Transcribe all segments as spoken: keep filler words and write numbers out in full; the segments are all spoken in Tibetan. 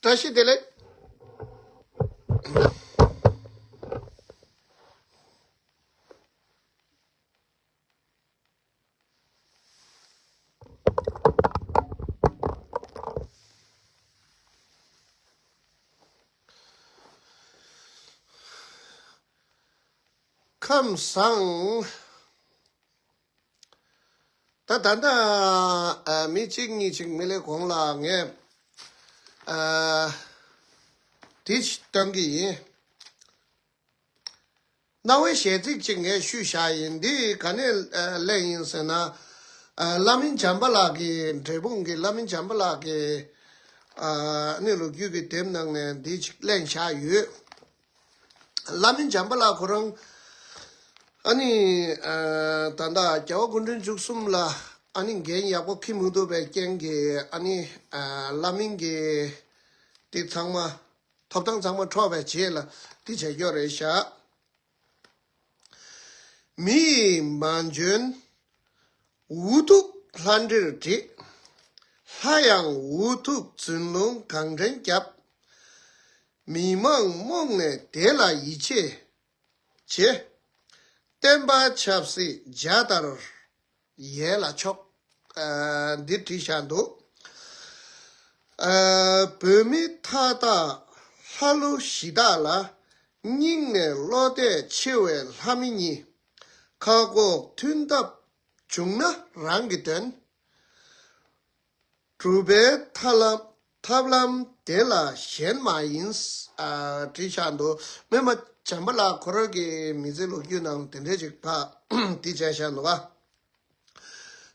བཀྲ་ཤིས་བདེ་ལེགས། ཁམས་བཟང་། ད་ད་ལྟ་ཨ་མི་གཅིག་གཉིས་ཅིག་མི་ལས་གོང་ལ་ངས་ཨ་དེ་སྟོན་གྱི་ཡིན། རྣ་བའི་གཞས་ཚིག་ཅིག་ངས་བཤུས་བཞག་ཡིན། འདི་ག་ནས་ཨ་ལེན་ཡིན་ཟེར་ན། ཨ་བླ་མིང་བྱམས་པ་ལགས་ཀྱི་འབྲས་སྤུངས་ཀྱི་བླ་མིང་བྱམས་པ་ལགས་ཀྱི་ཨ་ནི་ལོ་རྒྱུས་ཀྱི་དེབ་ནང་ནས་འདི་ཅིག་ལེན་བཞག་ཡོད། བླ་མིང་བྱམས་པ་ལགས་ཁོ་རང་ཨ་ནི་ཨ་ད་ལྟ་རྒྱལ་བ་སྐུ་ཕྲེང་བཅུ་གསུམ་ལ་ཨ་ནི་འགན་ཡག་པོ་འཁྱེར་མི་ཐུབ་པའི་རྐྱེན་གྱིས་ཨ་ནི་ཨ་བླ་མིང་གི་དེ་ཚང་མ་ཐོབ་ཐང་ཚང་མ་འཕྲོག་པའི་རྗེས་ལ་དེ་བྱས་ཡོད་རེད་ཤག་མི་ཡིས་མ་འཇོན་འུ་ཐུག་ལྷ་འདྲེར་བྲིས། ལྷ་ཡང་འུ་ཐུག་རྫུན་ལུང་གང་དྲན་བརྒྱབ། མི་མང་རྨོངས་ནས་དེ་ལ་ཡིད་ཆེས་བྱེད། བསྟན་པ་ཆབ་སྲིད་འཇའ་ལྟར་ཡལ་ལ་ཕྱོགས། ཨ་འདི་བྲིས་བཞག་འདུག་ཨ་བོད་མི་མཐའ་དག་ལྷ་ཀླུ་གཞི་བདག་ལ། སྙིང་ནས་བློ་གཏད་ཆེ་བའི་ལྷ་མི་གཉིས། ཁ་ཁོག་མཐུན་ཐབས་བྱུང་ན་རང་གི་དོན། གྲུབ་པའི་ཐབས་ལམ་ཐབས་ལམ་དེ་ལ་ཞེན་མ་ཡིན། ཨ་བྲིས་བཞག་འདུག་སྨན་པ་བྱམས་པ་ལགས་ཁོ་རང་གི་མི་ཚེ་ལོ་རྒྱུས་ནང་དེ་འདྲས་ཅིག་ཕ་དེ་བྱས་བཞག་འདུག་ག་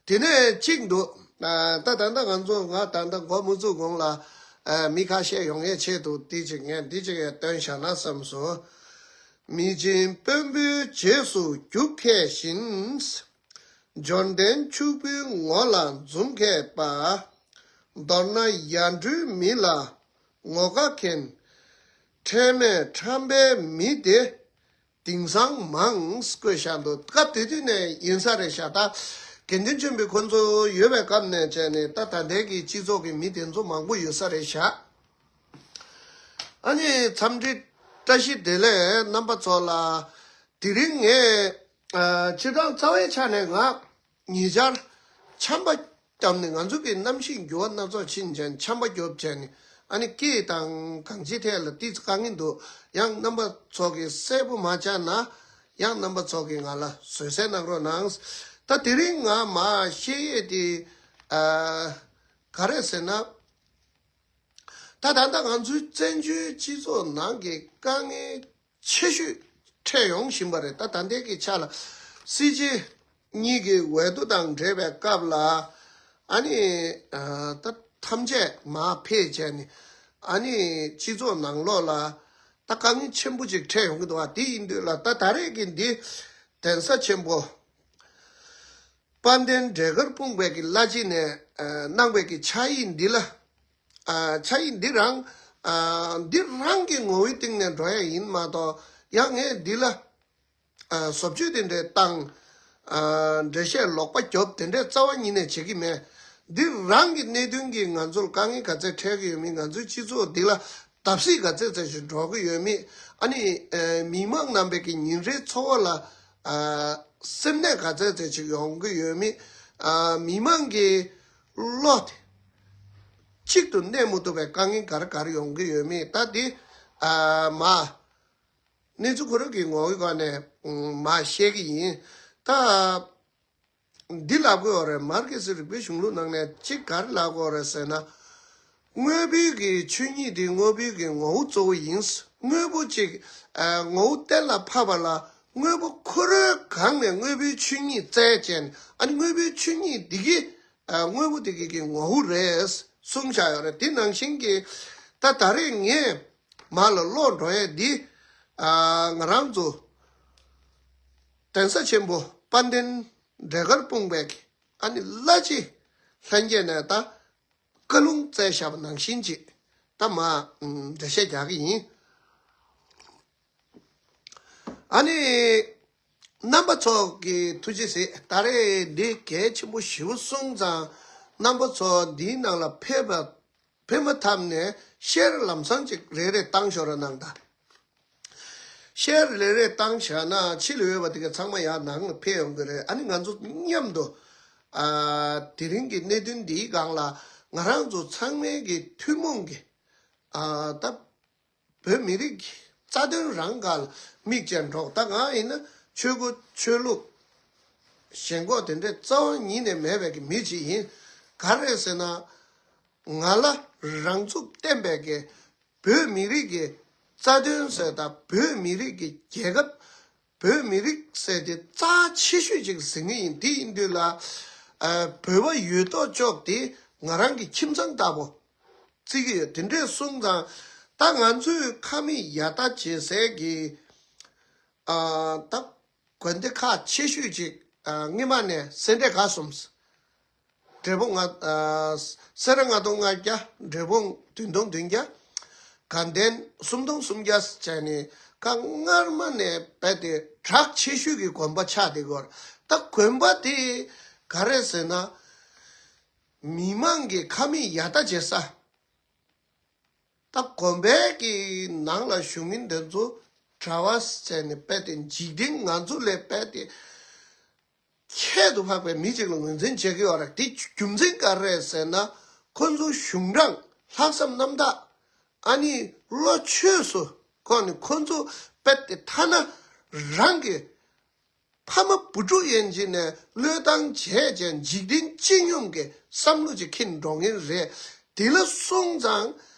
དེ་ནས་གཅིག་འདུག་ཨ་ད་ད་ལྟ་ང་ཚོ་ང་ད་ལྟ་འགོ་མི་ཚུགས་གོང་ལ་ཨ་མི་ཁ་ཤས་ཡོང་ཡས་ཆེད་དུ་དེ་ཅིག་ངས་འདི་ཅིག་ཡང་སྟོན་བཞག་ན་བསམ་སོང་། མི་ཆེན་དཔོན་པོའི་རྗེས་སུ་རྒྱུག་མཁས་བཞིན། འབྱོར་ལྡན་ཕྱུག་པོའི་ངོ་ལ་འཛུམ་མཁས་པ། མདོར་ན་ཡར་འགྲོའི་མི་ལ་ངོ་དགའ་མཁན། ཁྲེལ་མེད་ཁྲམ་པའི་མི་དེ་དེང་སང་མང་བཀོད་བཞག་འདུག་སྐབས་དེ་དུས་ནས་ཡིན་ས་རེད་ཤག་ད་དགེ་འདུན་ཆོས་འཕེལ་ཁོ་ཚོ་ཡོད་པའི་སྐབས་ནས་བྱས་ནས་ད་ད་ལྟའི་གི་སྤྱི་ཚོགས་ཀྱི་མི་དེ་ཚོ་མང་པོ་ཡོད་ས་རེད་ཤག་ཨ་ནི་འཚམས་འདྲི་བཀྲ་ཤིས་བདེ་ལེགས་རྣམ་པ་ཚོ་ལ། དེ་རིང་ངས་ཨ་སྤྱིར་བཏང་རྩ་བའི་ཆ་ནས་ང་ཉེ་ཆར་ཆམ་པ་བརྒྱབ་ནས་ང་ཚོ་གི་གནམ་གཤིས་འགྱུར་བ་སྣ་ཚོགས་ཕྱིན་བྱས་ཆམ་པ་རྒྱོབ་བྱས་ནས་ཨ་ནི་སྐེ་དང་གང་ཅིའི་ཐད་ལ་ཏིས་དཀའ་ངལ་འདུག་ཡང་རྣམ་པ་ཚོ་གི་གསལ་པོ་མ་ཆགས་ན་ཡང་རྣམ་པ་ཚོ་གི་ང་ལ་བཟོད་བསྲན་གནང་རོགས་གནང་། ད་དེ་རིང་ང་མ་བཤད་ཡས་དེ་ཨ་ག་རེ་ཟེར་ན། ད་ད་ལྟ་ང་ཚོའི་བཙན་བྱོལ་སྤྱི་ཚོགས་ནང་གི་དཀའ་ངལ་ཆེ་ཤོས་འཕྲད་ཡོང་བཞིན་པ་རེད། ད་ད་ལྟའི་གི་ཆ་ལ་སྲིད་སྤྱི་གཉིས་ཀྱི་འོས་བསྡུ་དང་འབྲེལ་བའི་སྐབས་ལ་ཨ་ནི་ད་ཐམས་ཅད་མར་ཕེབས་བྱས་ནས་ཨ་ནི་སྤྱི་ཚོགས་ནང་ལོགས་ལ་ད་དཀའ་ངལ་ཆེན་པོ་ཅིག་འཕྲད་ཡོང་གི་འདུག་བ། དེ་ཡིན་དུས་ལ་ད་ད་རེས་ཀྱི་འདི་གདན་ས་ཆེན་པོ་དཔལ་ལྡན་འབྲས་དཀར་སྤུངས་པའི་གི་བླ་སྤྱི་ནས་གནང་བའི་གི་ཕྱག་ཡིག་འདི་ལ། ཨ་ཕྱག་ཡིག་འདི་རང་ཨ་འདི་རང་གི་ངོ་བོའི་སྟེང་ནས་འགྲོ་ཡ་ཡིན་མ་གཏོགས་ཡང་ངས་འདི་ལ་ཨ་བཟོ་བཅོས་དེ་འདྲའི་བཏང་ཨ་འགྲེལ་བཤད་ལོག་པ་རྒྱོབ་དེ་འདྲའི་རྩ་བ་ཉིད་ནས་བྱེད་ཀྱི་མེད། འདི་རང་གི་གནད་དོན་གྱིས་ང་ཚོར་དཀའ་ངལ་ག་ཚད་འཕྲད་ཀྱི་ཡོད་མེད། ང་ཚོའི་སྤྱི་ཚོགས་འདི་ལ་བརྡབ་གསིག་ག་ཚད་ཚད་ཞིག་འགྲོ་གི་ཡོད་མེད། ཨ་ནི་ཨ་མི་མང་རྣམ་པའི་གི་ཉིན་རེའི་འཚོ་བ་ལ་ཨ་སེམས་ནད་ག་ཚད་ཚད་ཅིག་ཡོང་གི་ཡོད་མེད། ཨ་མི་མང་གི་བློ་དེ་གཅིག་ཏུ་གནས་མི་ཐུབ་པའི་དཀའ་ངལ་ག་རེ་ག་རེ་ཡོང་གི་ཡོད་མེད། ད་འདི་ཨ་མ་གནས་ཚུལ་ཁོ་རང་གི་ངོ་བོའི་སྒོ་ནས་ཨ་མ་བཤད་ཀྱི་ཡིན། ད་འདི་ལབ་དགོས་པ་རེད། མར་ཁེ་སི་རིག་པའི་གཞུང་ལུགས་ནང་ནས་གཅིག་ག་རེ་ལབ་དགོས་པ་རེད་ཟེར་ན། དངོས་པོའི་གི་ཆོས་ཉིད་དེ་དངོས་པོའི་གི་ངོ་བོ་གཙོ་བོ་ཡིན། དངོས་པོ་གཅིག་ཨ་ངོ་བོ་གཏན་ལ་ཕབ་པ་ལ་དངོས་པོ་ཁོ་རང་གང་ནས་དངོས་པོའི་ཆོས་ཉིད་བཙལ་བྱས་ནས་ཨ་ནི་དངོས་པོའི་ཆོས་ཉིད་འདི་གི་ཨ་དངོས་པོ་དེ་གི་གི་ངོ་བོ་རེད་གསུངས་བཞག་ཡོད་རེད། དེ་ནང་བཞིན་གྱི་ད་ད་རེས་ངས་མར་ལ་ཀློག་འགྲོ་ཡས་འདི་ཨ་ང་རང་ཚོ་གདན་ས་ཆེན་པོ་དཔལ་ལྡན་འབྲས་དཀར་སྤུངས་པའི་གི་ཨ་ནི་བླ་སྤྱི་ལྷན་རྒྱས་ནས་ད་བཀའ་ལུང་སྩལ་བཞག་པ་ནང་བཞིན་ཅིག་ད་མ་འགྲེལ་བཤད་རྒྱག་གི་ཡིན། ཨ་ནི་རྣམ་པ་ཚོ་གི་ཐུགས་རྗེ་གཟིགས། ད་རེས་འདི་གལ་ཆེན་པོ་ཞེ་པོ་གསུངས་ཙང་རྣམ་པ་ཚོ་འདིའི་ནང་ལ་ཕེབས་པ་ དེ་མ་ཐག་ནས་ཤེར་ལམ་སང་ཅིག་རེ་རེ་བཏང་ཤོག་ར་གནང་དང་། ཤེར་རེ་རེ་བཏང་བཞག་ན་ཕྱི་ལ་ཡོད་པ་དེ་ག་ཚང་མ་ཡར་ནང་ལ་ཕེབས་ཡོང་གི་རེད། ཨ་ནི་ང་ཚོ་མཉམ་དུ་ཨ་དེ་རིང་གི་གནད་དོན་འདིའི་སྒང་ལ་ང་རང་ཚོ་ཚང་མའི་གི་ཐུན་མོང་གི་ཨ་ད་བོད་མི་རིགས་ཀྱི་རྩ་དོན་རང་སྒང་ལ་དམིགས་བཅས་འགྲོ། ད་ང་ཡིན་ན་ཆོས་སྐུ་ཆོས་ལུགས་ཞེན་ཁོག་དེ་འདྲའི་རྩ་བ་ཉིད་ནས་མེད་པའི་གི་མི་ཅིག་ཡིན། ག་རེ་ཟེར་ན། ང་ལ་རང་ཚུགས་བརྟན་པའི་གི་བོད་མི་རིགས་ཀྱི་རྩ་དོན་ཟེར་དང་བོད་མི་རིགས་ཀྱི་རྒྱལ་ཁབ། བོད་མི་རིགས་ཟེར་དེ་རྩ་ཆེ་ཤོས་ཅིག་ཟེར་ངེས་ཡིན། དེ་ཡིན་དུས་ལ་ཨ་བོད་པ་ཡོད་དོ་ཅོག་དེ་ང་རང་གི་ཁྱིམ་ཚང་ལྟ་བུ་བརྩི་གི་ཡོད། དེ་འདྲས་གསུངས་ཙང་ད་ང་ཚོས་ཁ་མིག་ཡར་ལྟ་བྱེད་སའི་གི་ཨ་ད་དགོན་སྡེ་ཁག་ཆེ་ཤོས་ཅིག་ཨ་སྔོན་མ་ནས་སེ་འབྲས་དགའ་གསུམ། འབྲས་སྤུངས་ལྔ་ཨ་སེ་ར་ལྔ་སྟོང་ལྔ་བརྒྱ། འབྲས་སྤུངས་བདུན་སྟོང་བདུན་བརྒྱ། དགའ་ལྡན་སུམ་སྟོང་སུམ་བརྒྱ་བྱས་ནས་ཁ་སྔར་མ་ནས་རྦད་དེ་གྲགས་ཆེ་ཤོས་ཀྱི་དགོན་པ་ཆགས་བསྡད་ཀྱི་ཡོད་རེད། ད་དགོན་པ་དེ་ག་རེ་ཟེར་ན། མི་མང་གི་ཁ་མིག་ཡར་ལྟ་བྱེད་ས། ད་དགོན་པའི་གི་ནང་ལ་བཞུགས་མཁན་དེ་ཚོ་གྲྭ་པ་བྱས་ནས་རྦད་དེ་འཇིག་རྟེན་ང་ཚོ་ལས་རྦད་དེ་ཁྱད་དུ་འཕགས་པའི་མི་ཅིག་ལ་ངོས་འཛིན་བྱེད་ཀྱི་ཡོད་རེད། དེ་རྒྱུ་མཚན་ག་རེ་རེད་ཟེར་ན། ཁོ་ཚོ་གཞུང་དྲང་ལྷག་བསམ་རྣམ་དག་ཨ་ནི་བློ་ཆོས་སུ་ཁོ་ནི་ཁོ་ཚོ་རྦད་དེ་ཐ་ན་རང་གི་ཕ་མ་བུ་ཕྲུག་ཡན་ཆད་ནས་བློས་བཏང་བྱས་བྱས་འཇིག་རྟེན་སྤྱི་སྙོམས་ཀྱི་བསམ་བློ་ཅིག་འཁྱེར་འགྲོ་མཁན་རེད། དེ་ལ་སོང་ཙང་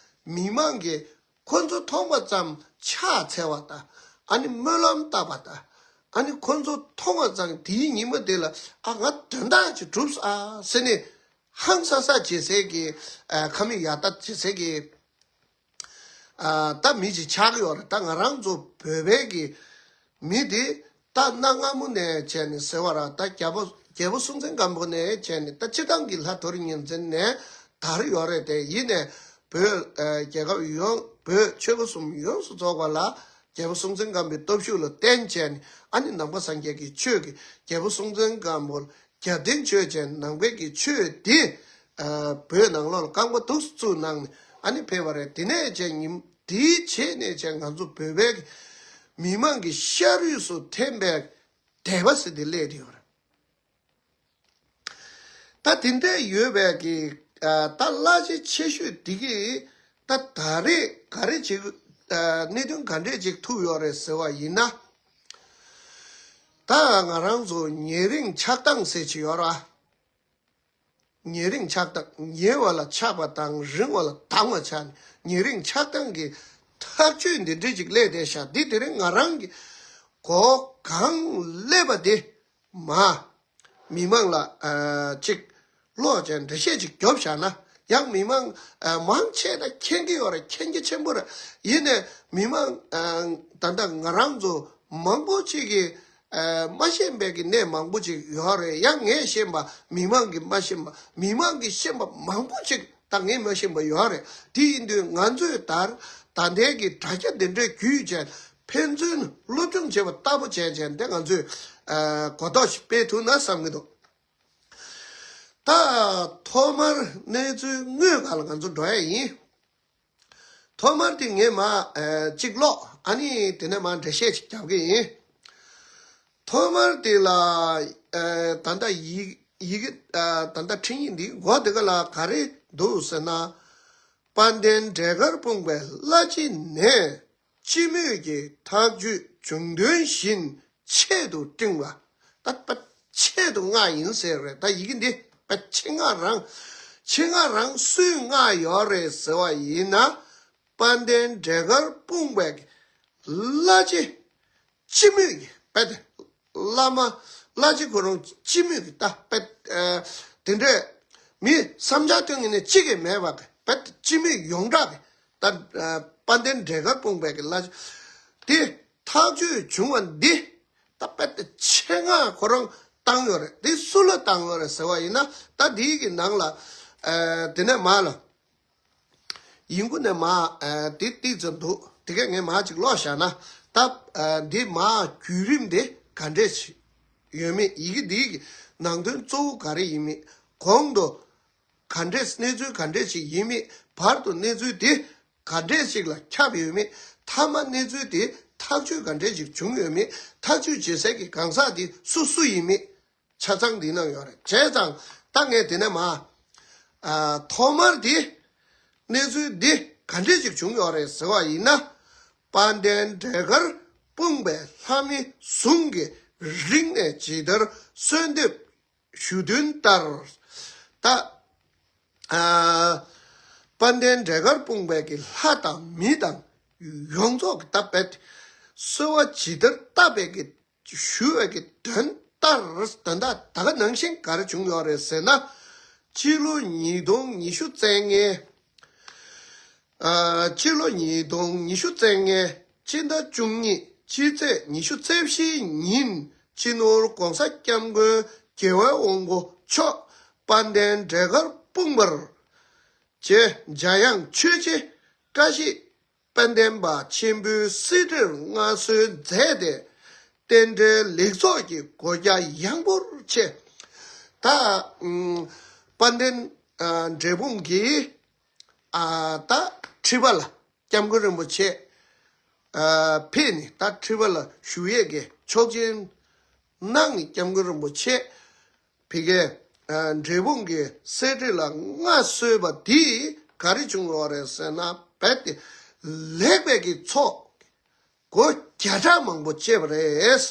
མི་མང་གིས་ཁོ་ཚོ་མཐོང་བ་ཙམ་ཕྱག་འཚལ་བ་དང་ཨ་ནི་སྨོན་ལམ་བཏབ་པ་དང་ཨ་ནི་ཁོ་ཚོ་མཐོང་བ་ཙམ་དེའི་ཉི་མ་དེ་ལ་ཨ་ང་དོན་དག་ཅིག་གྲུབ་ས་ཟེར་ནས་ཧང་སང་ས་བྱེད་སའི་གི་ཨ་ཁ་མིག་ཡར་ལྟ་བྱེད་སའི་གི་ཨ་ད་མི་ཅིག་ཆགས་ཀྱི་ཡོད་རེད། ད་ང་རང་ཚོ་བོད་པའི་གི་མི་དེ་ད་གནའ་སྔ་མོ་ནས་བྱས་ནས་ཟེར་བ་ར་ད་རྒྱལ་པོ་རྒྱལ་པོ་སྲོང་བཙན་སྒམ་པོ་ནས་བྱས་ནས་ད་སྤྱི་བཏང་གི་ལྷ་ཐོ་རི་ཉིན་མཚན་ནས་དར་ཡོད་རེད། དེ་ཡིན་ནས་བོད་ཨ་རྒྱལ་ཁབ་ཡོངས་བོད་ཆོལ་ཁ་གསུམ་ཡོངས་སུ་རྫོགས་པ་ལ་རྒྱལ་པོ་སྲོང་བཙན་སྒམ་པོའི་སྟོབས་ཤུགས་ལ་བརྟེན་བྱས་ནས་ཨ་ནི་ནང་པ་སངས་རྒྱས་ཀྱི་ཆོས་ཀྱི་རྒྱལ་པོ་སྲོང་བཙན་སྒམ་པོ་རྒྱབ་རྟེན་བྱས་བྱས་ནང་པའི་གི་ཆོས་དེ་ཨ་བོད་ནང་ལོགས་ལ་རྐང་པ་འདུག་སེ་བཙུགས་གནང་ནས་ཨ་ནི་ཕེབས་པ་རེད། དེ་ནས་བྱས་ཉིན་དེའི་རྗེས་ནས་བྱས་ང་ཚོ་བོད་པའི་གི་མི་མང་གི་ཤ་རུས་སུ་འཐེན་པའི་དད་པ་ཟེར་དེ་སླེབས་བསྡད་ཡོད་རེད། ད་དེ་འདྲ་ཡོད་པའི་གི་ཨ་ད་བླ་ཆེན་ཆེ་ཤོས་དེ་གིས་ད་ད་རེས་ག་རེ་བྱེད་ཨ་གནད་དོན་ག་འདྲས་ཅིག་ཐུག་ཡོད་རེད་ཟེར་བ་ཡིན་ན། ད་ང་རང་ཚོ་ཉེ་རིང་ཆགས་སྡང་ཟེར་གྱི་ཡོད་ར། ཉེ་རིང་ཆགས་སྡང་ཉེ་བ་ལ་ཆགས་པ་དང་རིང་བ་ལ་སྡང་བ་ཆགས་ནས་ཉེ་རིང་ཆགས་སྡང་གི་ཐག་གཅོད་འདི་འདྲས་ཅིག་སླེབས་བསྡད་ཤག་འདི་དེ་རིང་ང་རང་གི་གོ་གང་སླེབས་པ་དེ་མ། མི་མང་ལ་ཨ་ཅིག་ཀློག་བྱས་འགྲེལ་བཤད་ཅིག་རྒྱོབ་བཞག་ན་ཡང་མི་མང་ཨ་མང་ཆེ་ན་མཁྱེན་གྱི་ཡོད་རེད། མཁྱེན་རྒྱ་ཆེན་པོ་རེད། ཡིན་ནས་མི་མང་ཨ་ད་ལྟ་ང་རང་ཚོ་མང་པོ་ཅིག་གིས་ཨ་མ་ཤེས་པའི་གི་གནས་མང་པོ་ཅིག་ཡོད་རེད། ཡང་ངས་ཤེས་པ་མི་མང་གིས་མ་ཤེས་པ་མི་མང་གིས་ཤེས་པ་མང་པོ་ཅིག་ད་ངས་མ་ཤེས་པ་ཡོད་རེད། དེ་ཡིན་དུས་ང་ཚོས་ད་ད་ལྟའི་གི་དྲ་རྒྱ་འདི་འདྲའི་བརྒྱུད་བྱས་ཕན་ཚུན་སློབ་སྦྱོང་བྱེད་པ་ལྟ་བུ་བྱས་བྱས་འདི་ང་ཚོས་ཨ་གོ་རྟོགས་ཤིག་སྤེལ་ཐུབ་ན་བསམ་གྱི་འདུག་ད་ཐོག་མར་གནས་ཚུལ་དངོས་སྒང་ལ་ང་ཚོ་འགྲོ་ཡ་ཡིན། ཐོག་མར་དེ་ངས་མ་ཨ་གཅིག་ཀློག་ཨ་ནི་དེ་ནས་མ་འགྲེལ་བཤད་ཅིག་རྒྱབ་གི་ཡིན། ཐོག་མར་དེ་ལ་ཨ་ད་ལྟ་ཡི་ཡི་གེ་ཨ་ད་ལྟ་འཕྲིན་ཡིག་འདི་འགོ་དེ་ག་ལ་ག་རེ་འདུག་ཟེར་ན། དཔལ་ལྡན་འབྲས་དཀར་སྤུངས་པའི་བླ་སྤྱི་ནས། སྤྱི་མོས་ཀྱི་ཐག་གཅོད་བྱུང་དོན་བཞིན་ཆེད་དུ་བཀྲིན་པ། ད་པ་ཆེད་དུ་མངགས་ཡིན་ཟེར་རེད། ད་ཡི་གེ་འདི་པ་ཆེད་མངགས་རང་ཆེད་མངགས་རང་སུས་མངགས་ཡོད་རེད་ཟེར་བ་ཡིན་ན། དཔལ་ལྡན་འབྲས་དཀར་སྤུངས་པའི་བླ་སྤྱི་སྤྱི་མོས་ཀྱི་པད་བླ་མ་བླ་སྤྱི་ཁོ་རང་སྤྱི་མོས་ཀྱི་ད་པད་ཨ་དེ་འདྲས་མི་བསམ་འཆར་སྟོན་མཁན་ནི་གཅིག་ཀྱང་མེད་པ་གི་པད་སྤྱི་མོས་ཡོངས་གྲགས་ཀྱི་ད་ཨ་དཔལ་ལྡན་འབྲས་དཀར་སྤུངས་པའི་གི་བླ་སྤྱི་དེ་ཐག་གཅོད་བྱུང་བ་འདི་ད་པད་ཆེད་མངགས་ཁོ་རང་བཏང་ཡོད་རེད། དེ་སུ་ལ་བཏང་ཡོད་རེད་ཟེར་བ་ཡིན་ན་ད་འདིའི་གི་ནང་ལ་ཨ་དེ་ནས་མར་ལ། ཡིན་གུ་ནས་མ་ཨ་དེ་ཏིག་ཙམ་འདུག་དེ་གས་ངས་མ་ཅིག་ཀློག་བཞག་ན་ད་ཨ་འདི་མ་བརྒྱུད་རིམ་དེ་ག་འདྲས་ཡོད་མེད་ཡི་གེ་འདིའི་གི་ནང་དོན་གཙོ་བོ་ག་རེ་ཡིན་མེད་གོང་དུ་ ག་འདྲས་གནས་ཚུལ་ག་འདྲས་ཞིག་ཡིན་མིན། བར་དུ་གནས་ཚུལ་དེ་ག་འདྲས་ཞིག་ལ་ཁྱབ་ཡོད་མེད། མཐའ་མ་གནས་ཚུལ་དེ་ཐག་གཅོད་ག་འདྲས་ཞིག་བྱུང་ཡོད་མེད། ཐག་གཅོད་བྱེད་སའི་གི་གང་ཟག་དེ་སུ་སུ་ཡིན་མེད། ཆ་ཚང་འདི་ནང་ཡོད་རེད། བྱས་ཙང་ད་ངས་དེ་ནས་མ། ཨ། ཐོག་མར་འདི་གནས་ཚུལ་འདི་ག་འདྲས་ཅིག་བྱུང་ཡོད་རེད་ཟེར་བ་ཡིན་ན། དཔལ་ལྡན་འབྲས་དཀར་སྤུངས་པའི་ལྷ་མི་ཟུང་གིས་རིང་ནས་ཇི་ལྟར་གསོལ་འདེབས་ཞུ་དོན་ལྟར། ད། ཨ། དཔལ་ལྡན་འབྲས་དཀར་སྤུངས་པའི་གི་ལྷ་དང་མི་དང་ཡོངས་རྫོགས་ཀྱི་ད་བེད། གསོལ་བ་ཇི་ལྟར་བཏབ་པའི་གི་ཞུ་བའི་གི་དོན་ལྟར། དོན་དག་ད་ག་ནང་བཞིན་ག་རེ་བྱུང་ཡོད་རེད་ཟེར་ན། སྤྱི་ལོ་ཉིས་སྟོང་ཉི་ཤུ་རྩ་ལྔའི། ཨ། སྤྱི་ལོ་ཉིས་སྟོང་ཉི་ཤུ་རྩ་ལྔའི་སྤྱི་ཟླ་བཅུ་གཉིས་སྤྱི་ཚེས་ཉི་ཤུ་རྩ་བཞིའི་ཉིན། སྤྱི་ནོར་༧གོང་ས་༧སྐྱབས་མགོན་རྒྱལ་བའི་དབང་པོ་མཆོག་དཔལ་ལྡན་འབྲས་དཀར་སྤུངས་པར་བཅས་འཇམ་དབྱངས་ཆོས་རྗེ་བཀྲ་ཤིས་དཔལ་ལྡན་པ་ཆེན་པོའི་གསེར་ཁྲིར་མངའ་གསོལ་མཛད་དེ། རྟེན་འབྲེལ་ལེགས་ཚོགས་ཀྱི་སྒོ་རྒྱ་ཡངས་པོར་ཕྱེ། ད། ཨམ། དཔལ་ལྡན། ཨ། འབྲས་སྤུངས་ཀྱི། ཨ། ད་ཁྲི་པ་ལ་སྐྱབས་མགོན་རིན་པོ་ཆེ། ཨ། ཕེབས་ནས་ད་ཁྲི་པ་ལ་བཞུགས་ཡས་ཀྱི་ཆོག་མཆན་གནང་ནས། སྐྱབས་མགོན་རིན་པོ་ཆེ་ཕ་གིའི། ཨ། འབྲས་སྤུངས་ཀྱི་གསེར་ཁྲི་ལ་མངའ་གསོལ་བ་འདིས་ག་རེ་བྱུང་ཡོད་རེད་ཟེར་ན། རྦད་དེ་ལེགས་པའི་གི་ཚོགས་སྒོ་བརྒྱ་ཕྲག་མང་པོ་ཕྱེས་པ་རེད།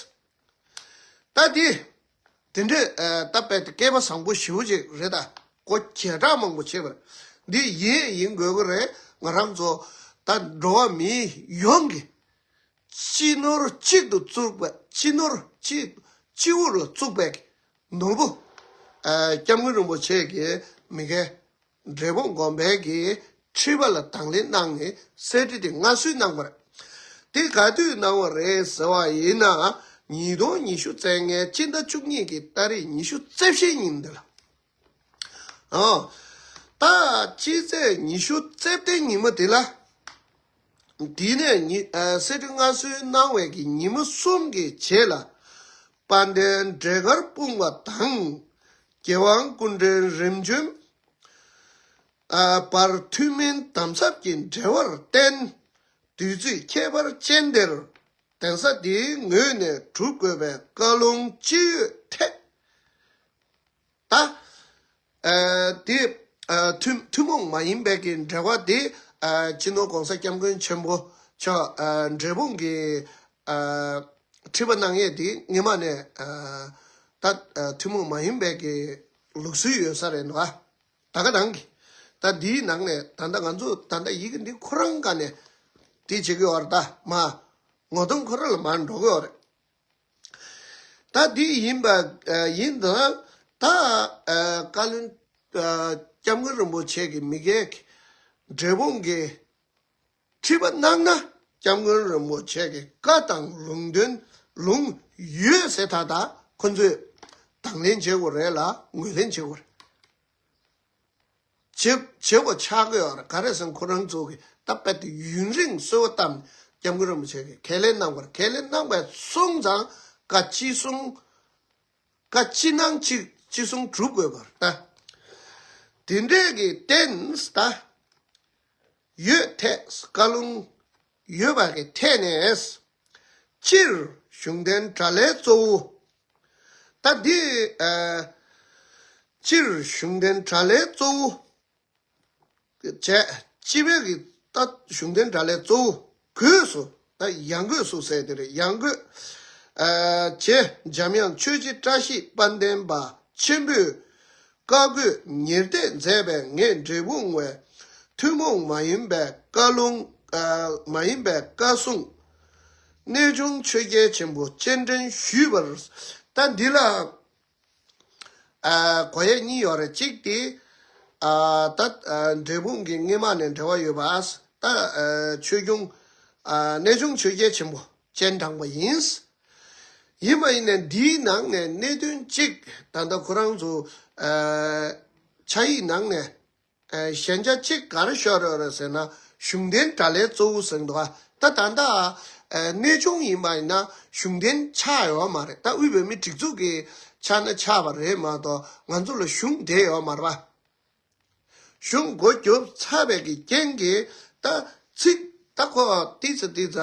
ད་འདི། དེ་འདྲའི། ཨ། ད་རྦད་དེ་སྐལ་པ་བཟང་པོ་ཞེ་པོ་ཅིག་རེད། ད་སྒོ་བརྒྱ་ཕྲག་མང་པོ་ཕྱེས་པ་རེད། འདི་ཡིན་ཡིན་དགོས་ཀྱི་རེད། ང་རང་ཚོ་ད་འགྲོ་བ་མི་ཡོངས་ཀྱི་སྤྱི་ནོར་གཅིག་ཏུ་བཙུགས་པ། སྤྱི་ནོར་གཅིག་སྤྱི་བོ་ལ་བཙུགས་པའི་ནོར་བུ། ཨ། སྐྱབས་མགོན་རིན་པོ་ཆེ་གིས་མ་གི་འབྲས་སྤུངས་དགོན་པའི་གི་ཁྲི་པ་ལ་དང་ལེན་གནང་ནས་གསེར་ཁྲི་དེ་མངའ་གསོལ་གནང་བ་རེད། དེ་ག་དུས་གནང་བ་རེད་ཟེར་བ་ཡིན་ན། ཉིས་སྟོང་ཉི་ཤུ་རྩ་ལྔའི་སྤྱི་ཟླ་བཅུ་གཉིས་ཀྱི་ཏ་རིག་ཉི་ཤུ་རྩ་བཞིའི་ཉིན་འདི་ལ། ཨོ། ད་སྤྱི་ཚེས་ཉི་ཤུ་རྩ་བདུན་ཉིན་མོ་དེ་ལ། དེ་ནས་ཉི། ཨ། གསེར་ཁྲི་མངའ་གསོལ་གནང་བའི་གི་ཉིན་མོ་གསུམ་གྱི་རྗེས་ལ། དཔལ་ལྡན་འབྲས་དཀར་སྤུངས་པ་དང་། རྒྱལ་དབང་སྐུ་ཕྲེང་རིམ་བྱོན། ཨ། བར་ཐུན་མིན་དམ་ཟབ་ཀྱི་འབྲེལ་བར་བརྟེན། དུས་ཚོད་ཁྱད་པར་ཅན་དེར་གདན་ས་འདིའི་ངོས་ནས་སྒྲུབ་དགོས་པའི་བཀའ་ལུང་ཅི་ཡོད་ཐད། ད། ཨ། དེ། ཨ། ཐུན། ཐུན་མོང་མ་ཡིན་པའི་གི་འབྲེལ་བ་དེ། ཨ། སྤྱི་ནོར་༧གོང་ས་༧སྐྱབས་མགོན་ཆེན་པོ་མཆོག་ཨ། འབྲས་སྤུངས་ཀྱི། ཨ། ཁྲི་པ་གནང་ཡས་དེ་སྔོན་མ་ནས། ཨ། ད། ཨ། ཐུན་མོང་མ་ཡིན་པའི་གི་ལུགས་སྲོལ་ཡོད་ས་རེད་འདུག་ཨ། ད་ག་ནང་གི། ད་འདིའི་ནང་ནས་ད་ལྟ་ང་ཚོ་ད་ལྟ་ཡི་གེ་འདི་ཁོ་རང་ག་ནས་དེ་བྱེད་ཀྱི་ཡོད་རེད། ད་མ་ངོ་གདོང་ཁོ་རང་ལ་མར་འགྲོ་གི་ཡོད་རེད། ད་འདི་ཡིན་པ། ཨ། ཡིན་ད། ད། ཨ། བཀའ་བློན། ཨ། སྐྱབས་མགོན་རིན་པོ་ཆེ་གི་མ་གི་འབྲས་སྤུངས་ཀྱི་ཁྲི་པ་གནང་ན། སྐྱབས་མགོན་རིན་པོ་ཆེ་གི་བཀའ་དང་ལུང་དོན་ལུང་ཡོད་ཟེར། ད་ད་ཁོ་ཚོས་དང་ལེན་བྱེད་དགོས་རེད་ལ་ངོས་ལེན་བྱེད་དགོས་རེད། བྱེད། བྱེད་དགོས་ཆགས་ཀྱི་ཡོད་རེད། ག་རེ་ཟེར་ན་ཁོ་རང་ཚོ་གིས་ད་རྦད་དེ་ཡུན་རིང་གསོལ་བ་བཏབ་ནས་སྐྱབས་མགོན་རིན་པོ་ཆེ་གིས་ཁས་ལེན་གནང་བར། ཁས་ལེན་གནང་བའི་སོང་ཙང་བཀའ་ཅི་གསུང་། བཀའ་ཅི་གནང་ཅི། ཅི་གསུང་སྒྲུབ་དགོས་པར་ད། དེ་འདྲས་ཀྱི་རྟེན་ད་ཡོད་ཐད། བཀའ་ལུང་ཡོད་པ་གི་ཐད་ནས། སྤྱིར་གཞུང་དོན་དྲ་ལས་གཙོ་བོ། ད་འདི། ཨ། སྤྱིར་གཞུང་དོན་དྲ་ལས་གཙོ་བོ་བྱས། སྤྱི་པའི་གི་ད་གཞུང་དོན་དྲ་ལས་གཙོ་བོ་སྒོས་སུ། ད་ཡང་སྒོས་སུ་ཟེར་དེ་རེད། ཡང་སྒོས། ཨ། བྱས། འཇམ་དབྱངས་ཆོས་རྗེ་བཀྲ་ཤིས་དཔལ་ལྡན་པ་ཆེན་པོས་བཀའ་བསྒོས་ཉེར་གཏད་མཛད་པའི་ངེད་འབྲས་སྤུངས་བས་ཐུན་མོང་མ་ཡིན་པའི་བཀའ་ལུང་། ཨ། མ་ཡིན་པའི་བཀའ་གསུང་གནས་ཆུང་ཆོས་རྒྱལ་ཆེན་པོ་སྤྱན་འདྲེན་ཞུས་པར། ད་འདི་ལ། ཨ། གོ་ཡས་གཉིས་ཡོད་རེད། གཅིག་དེ། ཨ། ད། ཨ། འབྲས་སྤུངས་ཀྱི་སྔོན་མ་ནས་འབྲེལ་བ་ཡོད་པ། ད། ཨ། ཆོས་སྐྱོང་། ཨ། གནས་ཆུང་ཆོས་རྒྱལ་ཆེན་པོ་སྤྱན་དྲངས་པ་ཡིན། ཡིན་པ་ཡིན་ནའི་འདིའི་ནང་ནས་གནད་དོན་གཅིག་ད་ལྟ་ཁོ་རང་ཚོ། ཨ། ཕྱག་ཡིག་ནང་ནས། ཨ། ཞན་ཆ་གཅིག་ག་རེ་ཤོར་ཡོད་རེད་ཟེར་ན། གཞུང་དོན་དྲ་ལས་གཙོ་བོ་ཟེར་འདུག་ཨ། ད་ད་ལྟ། ཨ། གནས་ཆུང་ཡིན་པ་ཡིན་ན་གཞུང་དོན་ཆགས་ཡོད་མ་རེད། ད་དབུས་བོད་མིའི་སྒྲིག་འཛུགས་ཀྱི་ཆ་ནས་ཆགས་པ་རེད་མ་གཏོགས་ང་ཚོ་ལ་གཞུང་དེ་ཡོད་མ་རེད་པ། གཞུང་མགོ་རྒྱོབ་ཚར་བའི་གི་རྐྱེན་གྱིས་ད་ཚིག་ད་ཁོ་ཏི་ཙ་ཏི་ཙ་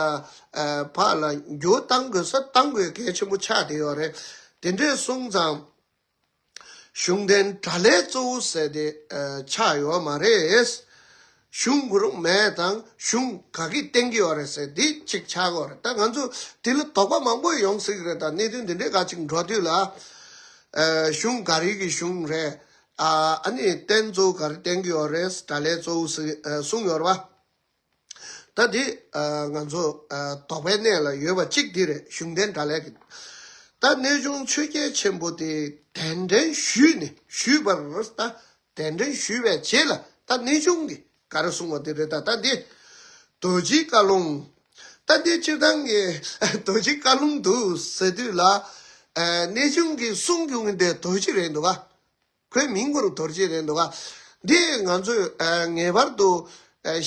ཕར་ལ་འགྱུར་བཏང་དགོས་ས་བཏང་དགོས་གལ་ཆེན་པོ་ཆགས་བསྡད་ཡོད་རེད། དེ་འདྲས་སོང་ཙང་གཞུང་དོན་དགྲ་ལྷའི་གཙོ་བོ་ཟེར་དེ་ཆགས་ཡོད་མ་རེད། གཞུང་གུ་རུ་མེད་དང་གཞུང་ག་གིས་བསྟན་གྱི་ཡོད་རེད་ཟེར་འདི་གཅིག་ཆགས་ཀྱི་ཡོད་རེད། ད་ང་ཚོ་དེ་ལ་དོགས་པ་མང་པོ་ཡོང་སྲིད་ཀྱི་རེད། ད་གནད་དོན་འདི་འདྲའི་ག་ཅིག་འགྲོ་དུས་ལ་གཞུང་ག་རེ་གི་གཞུང་རེད། ཨ་ནི་རྟེན་གཙོ་བོ་ག་རེ་བསྟན་གྱི་ཡོད་རེད། དགྲ་ལྷའི་གཙོ་བོ་ཟེར་གསུངས་ཡོད་རེད་བ། ད་འདི་ང་ཚོ་དོགས་པའི་གནས་ལ་ཡོད་པ་གཅིག་འདི་རེད། གཞུང་དོན་དགྲ་ལྷའི་གི་ད་གནས་ཆུང་ཆོས་རྒྱལ་ཆེན་པོ་དེ་གདན་འདྲེན་ཞུས་ནས་ཞུས་པར་ད་གདན་འདྲེན་ཞུས་པའི་རྗེས་ལ་ད་གནས་ཆུང་གི་ག་རེ་གསུངས་པ་དེ་རེད། ད་ད་འདི་རྡོ་རྗེ་བཀའ་ལུང་། ད་འདི་སྤྱིར་བཏང་གི་རྡོ་རྗེ་བཀའ་ལུང་འདུག་ཟེར་དུས་ལ་གནས་ཆུང་གིས་གསུང་རྒྱུ་གི་འདི་རྡོ་རྗེ་རེད་འདུག་ག་ཁོའི་མིང་ཁོ་རང་རྡོ་རྗེ་རེད་འདུག་ག་འདི་ང་ཚོས་ངེས་པར་དུ་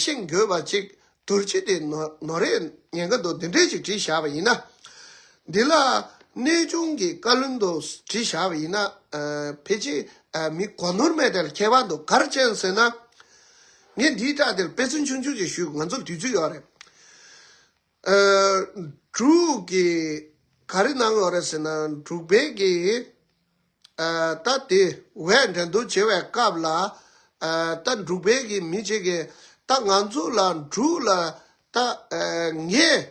ཤེས་དགོས་པ་ཅིག་རྡོ་རྗེ་དེ་ནོར་ནོར་རེད་ཉེན་ཁ་འདུག་འདི་འདྲས་ཅིག་བྲིས་བཞག་པ་ཡིན་ན། འདི་ལ་གནས་ཆུང་གི་བཀའ་ལུང་དུ་བྲིས་བཞག་པ་ཡིན་ན། ཕལ་ཆེར་མི་གོ་ནོར་མེད་དེ་ལ་ཁྱད་པར་འདུག་ག་རེ་བྱས་ཟེར་ན། ངས་འདིའི་སྐྲག་དེ་ལ་དཔེ་མཚོན་ཆུང་ཆུང་ཅིག་ཞུས། ང་ཚོར་དུས་ཚོད་ཡོད་རེད། འབྲུག་གི་ག་རེ་གནང་ཡོད་རེད་ཟེར་ན། འབྲུག་པའི་གི་ད་དེ་བས་འགྲན་བསྡུར་བྱེད་པའི་སྐབས་ལ་ད་འབྲུག་པའི་གི་མི་གཅིག་གིས་ད་ང་ཚོ་ལ་འབྲུག་ལ་ད་ངས་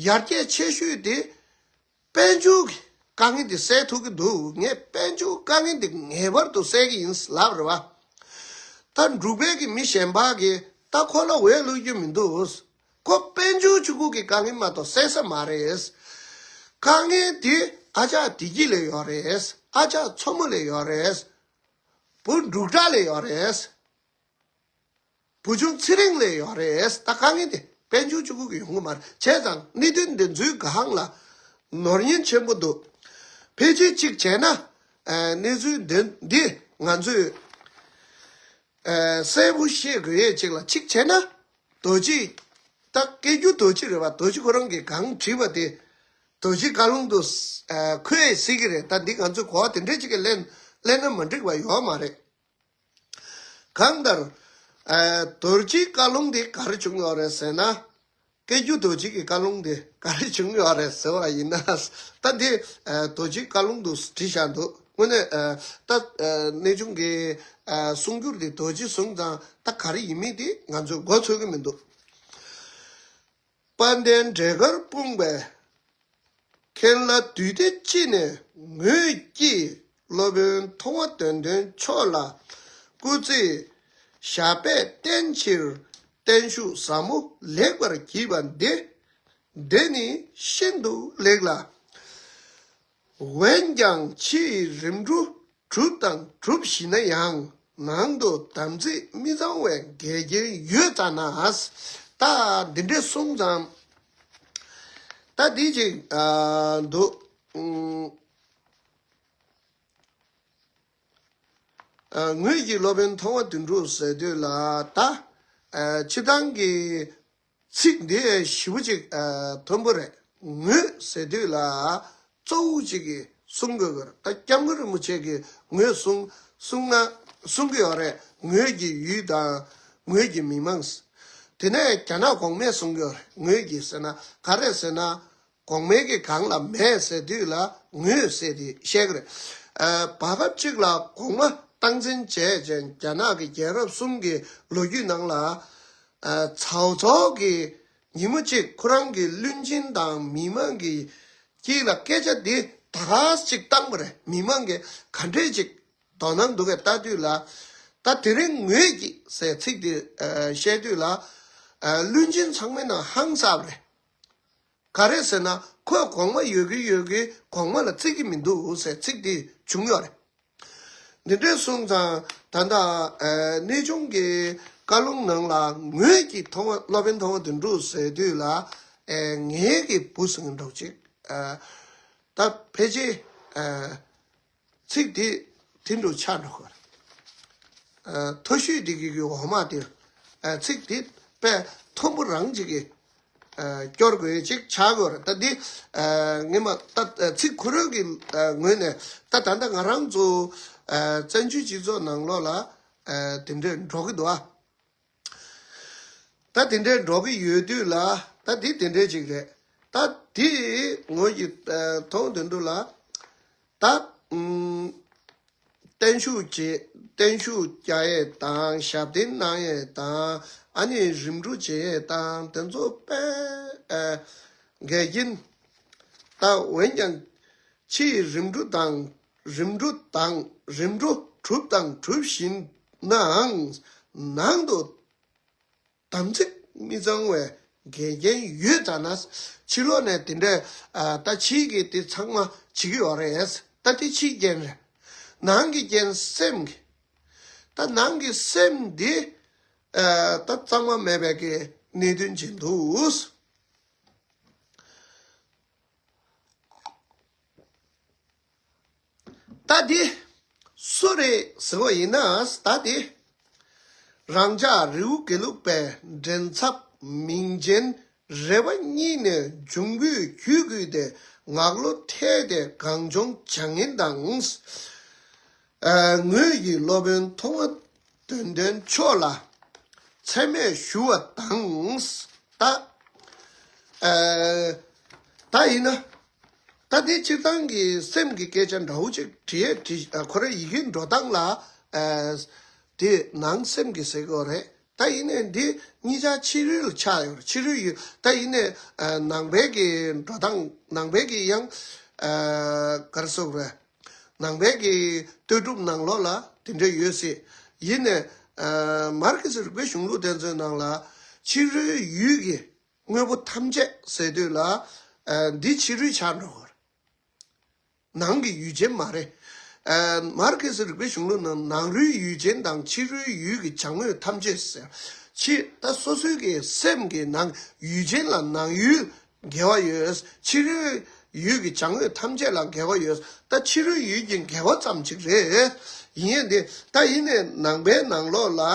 ཡར་རྒྱས་ཆེ་ཤོས་དེ་དཔལ་འབྱོར་གྱི་དཀའ་ངལ་དེ་སེལ་ཐུབ་ཀྱི་འདུག་ངས་དཔལ་འབྱོར་དཀའ་ངལ་དེ་ངེས་པར་དུ་སེལ་གྱི་ཡིན་ལབ་རེད་བ། ད་འབྲུག་པའི་གི་མི་གཞན་པ་གིས་ད་ཁོ་ལ་འོས་བླུག་རྒྱུ་མི་འདུག་ཁོ་དཔལ་འབྱོར་ཆུ་ཁུག་གི་དཀའ་ངལ་མ་གཏོགས་སེལ་ས་མ་རེད། དཀའ་ངལ་དེ་ཨ་ཅག་བདེ་སྐྱིད་ལ་ཡོད་རེད། ཨ་ཅག་མཚོ་མོ་ལ་ཡོད་རེད། བུ་འབྲུག་གྲགས་ལ་ཡོད་རེད། བུ་ཆུང་ཚེ་རིང་ལ་ཡོད་རེད། ད་དཀའ་ངལ་དེ་དཔལ་འབྱོར་ཆུ་ཁུག་གི་ཡོང་གི་མ་རེད། བྱས་ཙང་གནད་དོན་འདི་ཚོའི་སྒང་ལ་ནོར་ཉེན་ཆེན་པོ་འདུག་ཕལ་ཆེར་གཅིག་བྱས་ན་གནས་ཚུལ་འདི་འདི་ང་ཚོས་གསལ་པོ་ཤེས་དགོས་ཡས་གཅིག་ལ་གཅིག་བྱས་ན། རྡོ་རྗེ། ད་སྐད་སྒྱུར་རྡོ་རྗེ་རེད་བ། རྡོ་རྗེ་ཁོ་རང་གིས་གང་བྲིས་པ་དེ་རྡོ་རྗེ་བཀའ་ལུང་དུ་འཁོད་སྲིད་ཀྱི་རེད། ད་འདི་ང་ཚོས་གོ་བ་དེ་འདྲས་གཅིག་གིས་ལེན་ལེན་ན་མ་འགྲིག་པ་ཡོད་མ་རེད། གང་ལྟར། རྡོ་རྗེ་བཀའ་ལུང་དེ་ག་རེ་བྱུང་ཡོད་རེད་ཟེར་ན། སྐད་སྒྱུར་རྡོ་རྗེ་གི་བཀའ་ལུང་དེ་ག་རེ་བྱུང་ཡོད་རེད་ཟེར་བ་ཡིན་ན། ད་འདི་རྡོ་རྗེ་བཀའ་ལུང་དུ་བྲིས་བཞག་འདུག་དངོས་གནས་ད་གནས་ཆུང་གི་གསུང་སྒྱུར་དེ་རྡོ་རྗེ་བཟུང་ཙང་ད་ག་རེ་ཡིན་མིན་དེ་ང་ཚོས་མགོ་ཚོད་ཀྱི་མི་འདུག་དཔལ་ལྡན་འབྲས་དཀར་སྤུངས་པའི་མཁན་བླ་འདུས་སྡེ་སྤྱི་ནས་ངོས་ཀྱིས་སློབ་དཔོན་མཐོང་བ་དོན་ལྡན་མཆོག་ལ་སྐུ་ཚེ་ཞབས་པད་བརྟན་ཕྱིར་བརྟན་བཞུགས་ཟབ་མོ་ལེགས་པར་བགྱིས་པ་འདི་འདི་ནི་ཤིན་ཏུ་ལེགས་ལ། འོན་ཀྱང་ཕྱིའི་རིམ་གྲོ་གྲུབ་དང་གྲུབ་བཞིན་ན་ཡང་ནང་དུ་དམ་ཚིག་མི་གཙང་བའི་འགལ་རྐྱེན་ཡོད་ཙ་ན། ད་འདི་འདྲས་གསུངས་ཙང་ད་འདི་ཅིག་འདུག་ངོས་ཀྱི་སློབ་དཔོན་མཐོང་བ་དོན་གྲུབ་ཟེར་དུས་ལ་ད་སྤྱིར་བཏང་གི་ཚིག་འདི་ཞེ་པོ་ཅིག་ཨ་མཐོན་པོ་རེད། ངོས་ཟེར་དུས་ལ་གཙོ་བོ་ཅིག་གིས་གསུང་དགོས་ཀྱི་རེད། ད་སྐྱབས་མགོན་རིན་པོ་ཆེ་གིས་ངོས་གསུང་གསུང་ན་གསུང་གི་ཡོད་རེད། ངོས་ཀྱི་ཡུལ་དང་ངོས་ཀྱི་མི་མང་། དེ་ནས་རྒྱ་ནག་གོང་མས་གསུང་གི་ཡོད་རེད། ངོས་ཀྱི་ཟེར་ན་ག་རེ་ཟེར་ན། གོང་མའི་གི་སྒང་ལ་མེད་ཟེར་དུས་ལ་ངོས་ཟེར་ཏེ་བཤད་ཀྱི་རེད། ཨ་བར་སྐབས་གཅིག་ལ་གོང་མ་སྟངས་འཛིན་བྱས་རྗེས་རྒྱ་ནག་གི་རྒྱལ་རབས་གསུམ་གྱི་ལོ་རྒྱུས་ནང་ལ། ཨ་ཚའོ་ཚའོ་གིས་ཉིན་མོ་གཅིག་ཁོ་རང་གི་བློན་ཆེན་དང་མི་མང་གི་དཀྱིལ་ལ་སྐད་ཆ་འདི་ད་ག་ཅིག་བཏང་བ་རེད། མི་མང་གིས་ག་འདྲས་ཅིག་དོ་སྣང་འདུག་གས་ལྟ་དུས་ལ། ད་དེ་རིང་ངོས་ཀྱིས་ཟེར་ཚིག་འདི་ཨ་བཤད་དུས་ལ། ཨ་བློན་ཆེན་ཚང་མའི་ནང་ཧང་སངས་པ་རེད། ག་རེ་ཟེར་ན་ཁོས་གོང་མ་ཡོད་གི་ཡོད་གི་གོང་མ་ལ་བརྩི་གི་མི་འདུག་ཟེར་ཚིག་དེ་བྱུང་ཡོད་རེད། འདི་འདྲས་སོང་ཙང་ད་ལྟ་ཨ་གནས་ཆུང་གི་བཀའ་ལུང་ནང་ལ་ངོས་ཀྱི་མཐོང་བ་སློབ་དཔོན་མཐོང་བ་དོན་གྲུབ་ཟེར་དུས་ལ་ཨ་ངའི་གི་བུ་ཟེར་མཁན་འདྲ་བོ་ཅིག་ཨ་ད་ཕལ་ཆེར་ཨ་ཚིག་དེ་དེ་འདྲ་ཆགས་འགྲོ་གི་རེད། ཨ་མཐོ་ཤོས་དེ་གི་གི་འོག་མ་དེ་ཨ་ཚིག་དེ་དཔེ་མཐོན་པོ་རང་ཅིག་གིས་ཨ་སྐྱོར་དགོས་ཅིག་ཆགས་ཀྱི་ཡོད་རེད། ད་འདི་ཨ་ངས་མ་ད་ཨ་ཚིག་ཁོ་རང་གི་ཨ་ངོས་ནས་ད་ད་ལྟ་ང་རང་ཚོ་ཨ་བཙན་བྱོལ་སྤྱི་ཚོགས་ནང་ལོགས་ལ་ ཨ་དེ་འདྲས་འགྲོ་གི་འདུག་ཨ། ད་དེ་འདྲས་འགྲོ་གི་ཡོད་དུས་ལ། ད་དེ་དེ་འདྲས་ཅིག་རེད། ད་དེ་ངོས་ཀྱི་ཨ་མཐོང་དོན་དུ་ལ། ད་ཨུམ། བརྟན་བཞུགས་བྱེད། བརྟན་བཞུགས་རྒྱག་ཡས་དང་ཞབས་བརྟན་གནང་ཡས་དང་། ཨ་ནི་རིམ་གྲོ་བྱེད་ཡས་དང་དེ་ཚོ་དཔེ་ཨ་འགལ་རྐྱེན། ད་འོན་ཀྱང་ཕྱིའི་རིམ་གྲོ་དང་། རིམ་གྲོ་དང་། རིམ་གྲོ་གྲུབ་དང་གྲུབ་བཞིན་ནའང་། ནང་དུ་དམ་ཚིག་མི་གཙང་བའི་འགལ་རྐྱེན་ཡོད་ཙང་ན། ཕྱི་ལོགས་ནས་དེ་འདྲའི་ཨ་ད་ཕྱིའི་གི་དེ་ཚང་མ་བྱེད་ཀྱི་ཡོད་རེད། ད་དེ་ཕྱིའི་རྐྱེན་རེད། ནང་གི་རྐྱེན་སེམས་ཀྱི། ད་ནང་གི་སེམས་འདི་ཨ་ད་གཙང་མ་མེད་པའི་གི་གནད་དོན་ཅིག་འདུག་ད་འདི་སུ་རེད་ཟེར་བ་ཡིན་ན། ད་འདི་རང་ཅག་རི་བོ་དགེ་ལུགས་པའི་མགྲིན་ཚབ་མིང་ཅན་རེ་བ་གཉིས་ནས་འབྱུང་པོའི་རྒྱུད་བསྐུལ་ཏེ་ངག་བློ་ཐལ་ཏེ་གངས་ལྗོངས་བྱ་ངན་དང་། ཨ་ངོས་ཀྱི་སློབ་དཔོན་མཐོང་བ་དོན་ལྡན་མཆོག་ལ་མཚན་སྨད་ཞུ་བ་དང་། ད་ཨ་ད་ཡིན་ན། ད་དེ་སྤྱིར་བཏང་གི་སེམས་ཀྱི་སྐད་ཆ་འདྲ་བོ་ཅིག་བྲིས་བྲིས། ཨ་ཁོ་རའི་ཡི་གེ་འགྲོ་སྟངས་ལ་ཨ་དེ་ནང་སེམས་ཀྱི་ཟེར་དགོས་རེད། ད་ཡིན་ནའི་འདི་གཉིས་ཆ་ཕྱི་རོལ་ལ་ཆགས་ཡོད་རེད། ཕྱི་རོལ་ཡོད། ད་ཡིན་ནའི་ཨ་ནང་པའི་གི་འགྲོ་སྟངས། ནང་པའི་གི་ཡང་ཨ་ག་རེ་ཟེར་དགོས་རེད། ནང་པའི་གི་ལྟོས་གྲུབ་ནང་ལོགས་ལ་དེ་འདྲ་ཡོད་སྲིད། ཡིན་ནའི་ཨ་མར་ཁེ་སི་རིག་པའི་གཞུང་ལུགས་དེ་ཚོའི་ནང་ལ་ཕྱི་རོལ་ཡུལ་གྱི་དངོས་པོ་ཐམས་ཅད་ཟེར་དུས་ལ། ཨ་འདི་ཕྱི་རོལ་ཆགས་འགྲོ་གི་རེད། ནང་གི་ཡུལ་ཅན་མ་རེད། ཨ་མར་ཁེ་སི་རིག་པའི་གཞུང་ལུགས་ནང་ནང་རོལ་ཡུལ་ཅན་དང་ཕྱི་རོལ་ཡུལ་གྱི་བྱ་དངོས་ཐམས་ཅད་ཟེར། ཕྱི་ད་སོ་སོའི་གི་སེམས་ཀྱི་ནང་ཡུལ་ཅན་ལ་ནང་ཡུལ་འགལ་བ་ཡོད། ཕྱི་རོལ་ཡུལ་གྱི་བྱ་དངོས་ཐམས་ཅད་ལ་འགལ་བ་ཡོད། ད་ཕྱི་རོལ་ཡུལ་གྱི་འགལ་བ་ཙམ་ཅིག་རེད། ཡིན་ཡང་དེ་ད་ཡིན་ནའི་ནང་པའི་ནང་ལོགས་ལ་ཨ་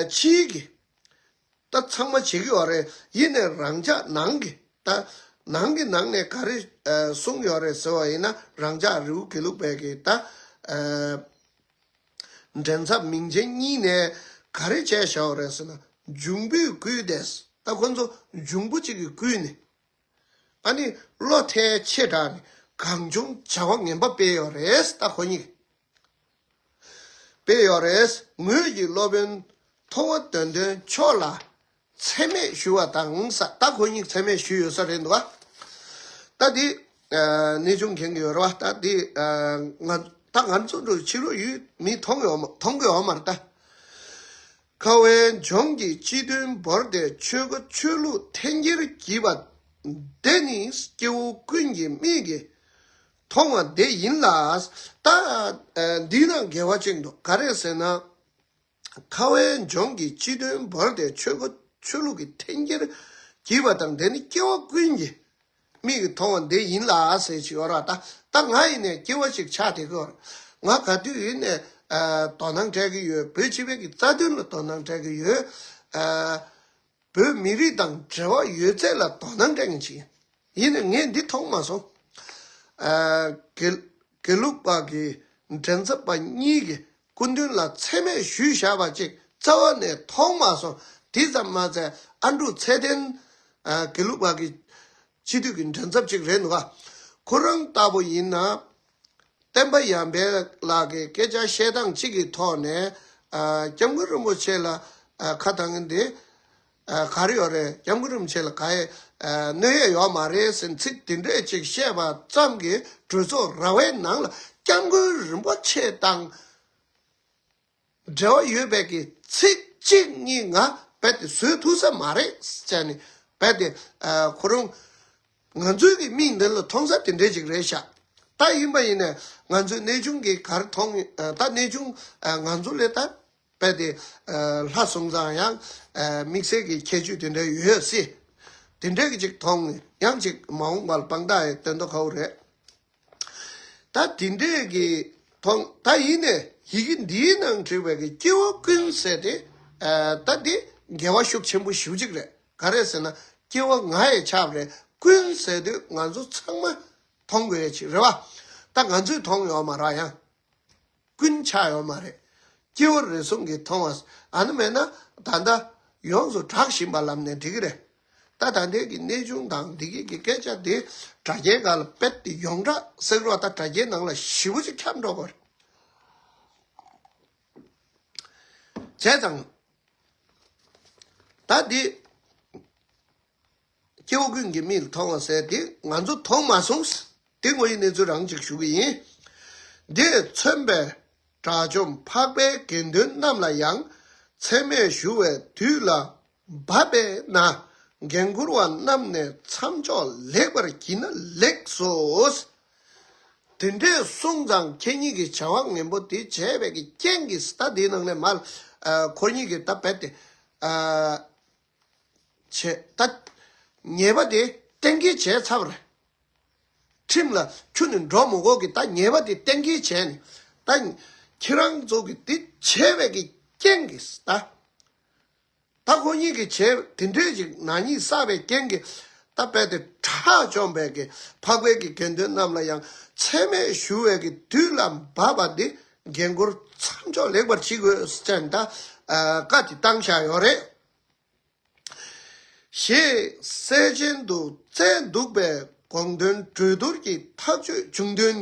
ཕྱིའི་གི་ད་ཚང་མ་བྱེད་ཀྱི་ཡོད་རེད། ཡིན་ནའི་རང་ཅག་ནང་གི་ད་ནང་གི་ནང་ནས་ག་རེ་ཨ་གསུངས་ཡོད་རེད་ཟེར་བ་ཡིན་ན། རང་ཅག་རི་བོ་དགེ་ལུགས་པའི་གི་ད་ཨ་མགྲིན་ཚབ་མིང་ཅན་གཉིས་ནས་ག་རེ་བྱས་བཞག་ཡོད་རེད་ཟེར་ན། འབྱུང་པོས་བསྐུལ་ཏེ། ད་ཁོ་ཚོ་འབྱུང་པོ་གཅིག་གིས་བསྐུལ་ནས། ཨ་ནི་བློ་ཐལ་ཆེ་དྲགས་ནས་གངས་ལྗོངས་བྱ་བ་ངན་པ་སྤེལ་ཡོད་རེད། ད་ཁོ་གཉིས་སྤེལ་ཡོད་རེད། ངོས་ཀྱི་སློབ་དཔོན་མཐོང་བ་དོན་ལྡན་མཆོག་ལ་མཚན་སྨད་ཞུ་བ་དང་ས། ད་ཁོ་གཉིས་མཚན་སྨད་ཞུས་ཡོད་ས་རེད་འདུག་ག་ད་འདི་ཨ་གནས་ཆུང་མཁྱེན་གྱི་ཡོད་རེད་བ། ད་འདི་ཨ་ང་ད་ང་ཚོ་འགྲོ་ཕྱི་རོལ་ཡུལ་མི་མཐོང་ཡོད་མ། མཐོང་གི་ཡོད་མ་རེད་ད། ཁ་བའི་ལྗོངས་ཀྱི་སྤྱི་དོན་བོར་ཏེ་ཆོས་འཁོར་ཆོས་ལུགས་འཐེན་འཁྱེར་བགྱིས་པ། དེ་ནི་སྐྱེ་བོ་ཀུན་གྱི་མིག་གིས་མཐོང་བ་དེ་ཡིན་ལ། ད་ཨ་འདི་ན་འགལ་བ་ཅིག་འདུག་ག་རེ་ཟེར་ན། ཁ་བའི་ལྗོངས་ཀྱི་སྤྱི་དོན་བོར་ཏེ་ཆོས་འཁོར་ཆོས་ལུགས་ཀྱི་འཐེན་འཁྱེར་བགྱིས་པ་དང་། དེ་ནི་སྐྱེ་བོ་ཀུན་གྱི་མིག་གིས་མཐོང་བ་འདི་ཡིན་ལ་ཟེར་གྱི་ཡོད་རེད། ད་ད་ང་ཡིན་ནའི་སྐྱེ་བ་ཞིག་ཆགས་བསྡད་ཀྱི་ཡོད་རེད། ང་ག་དུས་ཡིན་ནའི་ཨ་དོ་སྣང་སྤྲད་ཀྱི་ཡོད། བོད་སྤྱི་པའི་གི་རྩ་དོན་ལ་དོ་སྣང་སྤྲད་ཀྱི་ཡོད། ཨ་བོད་མི་རིགས་དང་འབྲེལ་བ་ཡོད་ཚད་ལ་དོ་སྣང་སྤྲད་མཁན་ཅིག་ཡིན། ཡིན་ནའི་ངས་འདི་མཐོང་མ་སོང་། ཨ་དགེ་དགེ་ལུགས་པ་གི་མགྲིན་ཚབ་པ་གཉིས་ཀྱི་སྐུ་མདུན་ལ་མཚན་སྨད་ཞུས་བཞག་པ་ཅིག་རྩ་བ་ནས་མཐོང་མ་སོང་། དེ་ཙམ་མ་ཚད་ཨ་འབྲུག་ཚེ་བརྟན་ཨ་དགེ་ལུགས་པ་གི་སྤྱི་འཐུས་ཀྱི་མགྲིན་ཚབ་ཅིག་རེད་འདུག་ག་ཁོ་རང་ལྟ་བུ་ཡིན་ན། བསྟན་པ་ཡར་འཕེལ་ལགས་ཀྱི་སྐད་ཆ་བཤད་སྟངས་གཅིག་གི་ཐོག་ནས་ཨ་སྐྱབས་མགོན་རིན་པོ་ཆེ་ལ་ཨ་ཁ་བཏང་གིན་དེ་ཨ་ག་རེ་ཡོད་རེད། སྐྱབས་མགོན་རིན་པོ་ཆེ་ལ་ག་ཡེ་ཨ་གནོད་ཡས་ཡོད་མ་རེད་ཟེར་ཚིག་དེ་འདྲས་ཅིག་བཤད་པ་ཙམ་གྱིས་གྲོས་ཚོགས་ར་བའི་ནང་ལ་སྐྱབས་མགོན་རིན་པོ་ཆེ་དང་འབྲེལ་བ་ཡོད་པའི་གི་ཚིག་གཅིག་གཉིས་ང་རྦད་དེ་བཟོས་ཐུབ་ས་མ་རེད་ཟེར་ནས། རྦད་དེ་ཨ་ཁོ་རང་ང་ཚོའི་གི་མིག་མདུན་ལ་མཐོང་ས་དེ་འདྲས་ཅིག་རེད་ཤག་ད་ཡིན་པ་ཡིན་ནའི་ང་ཚོའི་གནས་ཆུང་གི་ག་རེ་མཐོང་། ཨ་ད་གནས་ཆུང་ཨ་ང་ཚོ་ལས་ད་རྦད་དེ་ཨ་ལྷ་སོང་ཙང་ཡང་ཨ་དམིགས་བསལ་གྱི་ཁྱད་ཆོས་དེ་འདྲ་ཡོད་སྲིད། དེ་འདྲས་ཀྱི་ཅིག་མཐོང་ནས་ཡང་ཅིག་མ་འོངས་པ་ལ་དཔང་རྟགས་ཡང་སྟོན་ཐུབ་ཁག་པོ་རེད། ད་དེ་འདྲས་ཀྱི་མཐོང་། ད་ཡིན་ནའི་ཡི་གེ་འདིའི་ནང་བྲིས་པའི་གི་སྐྱེ་བོ་ཀུན་ཟེར་དེ་ཨ་ད་འདི་འགལ་བ་ཤུགས་ཆེན་པོ་ཞེ་པོ་ཅིག་རེད། ག་རེ་ཟེར་ན་སྐྱེ་བོ་ང་ཡི་ཆགས་པ་རེད། ཀུན་ཟེར་དུས་ང་ཚོ་ཚང་མ་མཐོང་དགོས་ཡ་ཅིག་རེད་བ། ད་ང་ཚོས་མཐོང་ཡོད་མ་རེད། ཡང་ཀུན་ཆགས་ཡོད་མ་རེད། སྐྱེ་བོ་རེ་ཟུང་གིས་མཐོང་བ། ཨ་ནི་མེད་ན་ད་ལྟ་ཡོངས་སུ་གྲགས་བཞིན་པ་ལབ་ནས་འགྲིག་གི་རེད། ད་ད་ལྟའི་གི་གནས་ཆུང་དང་འདི་གི་གི་སྐད་ཆ་དེ་དྲ་རྒྱའི་སྒང་ལ་རྦད་དེ་ཡོངས་གྲགས་ཟེར་རོགས། ད་དྲ་རྒྱའི་ནང་ལ་ཞེ་པོ་ཅིག་ཁྱབ་འགྲོ་གི་རེད། བྱས་ཙང་ད་འདི་སྐྱེ་བོ་ཀུན་གྱི་མིག་ལ་མཐོང་བ་ཟེར་དེ་ང་ཚོ་མཐོང་མ་སོང་། དེ་ངོ་ཡི་གནས་ཚུལ་རང་ཅིག་ཞུ་གི་ཡིན། འདིས་མཚོན་པའི་དགྲ་བཅོམ་འཕགས་པའི་དགེ་འདུན་རྣམས་ལ་ཡང་། མཚན་སྨད་ཞུ་བའི་དུས་ལ་བབ་པས་ན། འགན་འཁུར་བ་རྣམས་ནས་མཚམས་འཇོག་ལེགས་པར་བགྱིས་ན་ལེགས་སོ། དེ་འདྲས་གསུངས་ཙང་ཁྱེད་གཉིས་ཀྱིས་བྱ་བ་ངན་པོ་དེ་བྱས་པའི་གི་རྐྱེན་གྱིས། ད་དེའི་ནང་ནས་མར་ཨ་ཁོ་གཉིས་ཀྱིས་ད་རྦད་དེ་ཨ་བྱས། ད་ཉེས་པ་དེ་གཏན་འཁེལ་བྱས་ཚར་བ་རེད། ཁྲིམས་ལ་ཁྱོན་ནས་འགྲོ་མི་དགོས་ཀྱི། ད་ཉེས་པ་དེ་གཏན་འཁེལ་བྱས་ནས། ད་ཁྱེད་རང་ཚོ་གིས་དེ་བྱས་པའི་གི་རྐྱེན་གྱིས། ད་ད་ཁོ་གཉིས་ཀྱིས་བྱས་དེ་འདྲས་ཅིག་ནག་ཉེས་བསགས་པའི་རྐྱེན་གྱིས། ད་རྦད་དེ་དགྲ་བཅོམ་པའི་གི་འཕགས་པའི་གི་དགེ་འདུན་རྣམས་ལ་ཡང་མཚན་སྨད་ཞུ་བའི་གི་དུས་ལ་བབ་པ་འདི་འགན་འཁུར་མཚམས་འཇོག་ལེགས་པར་བྱེད་དགོས་ཟེར་ནས་ད་ཨ་བཀའ་དེ་བཏང་བཞག་ཡོད་རེད། ཞེས་གསལ་རྗེན་དུ་བསྩལ་འདུག་པས། དགོངས་དོན་གྲོས་བསྡུར་གྱི་ཐག་གཅོད་བྱུང་དོན།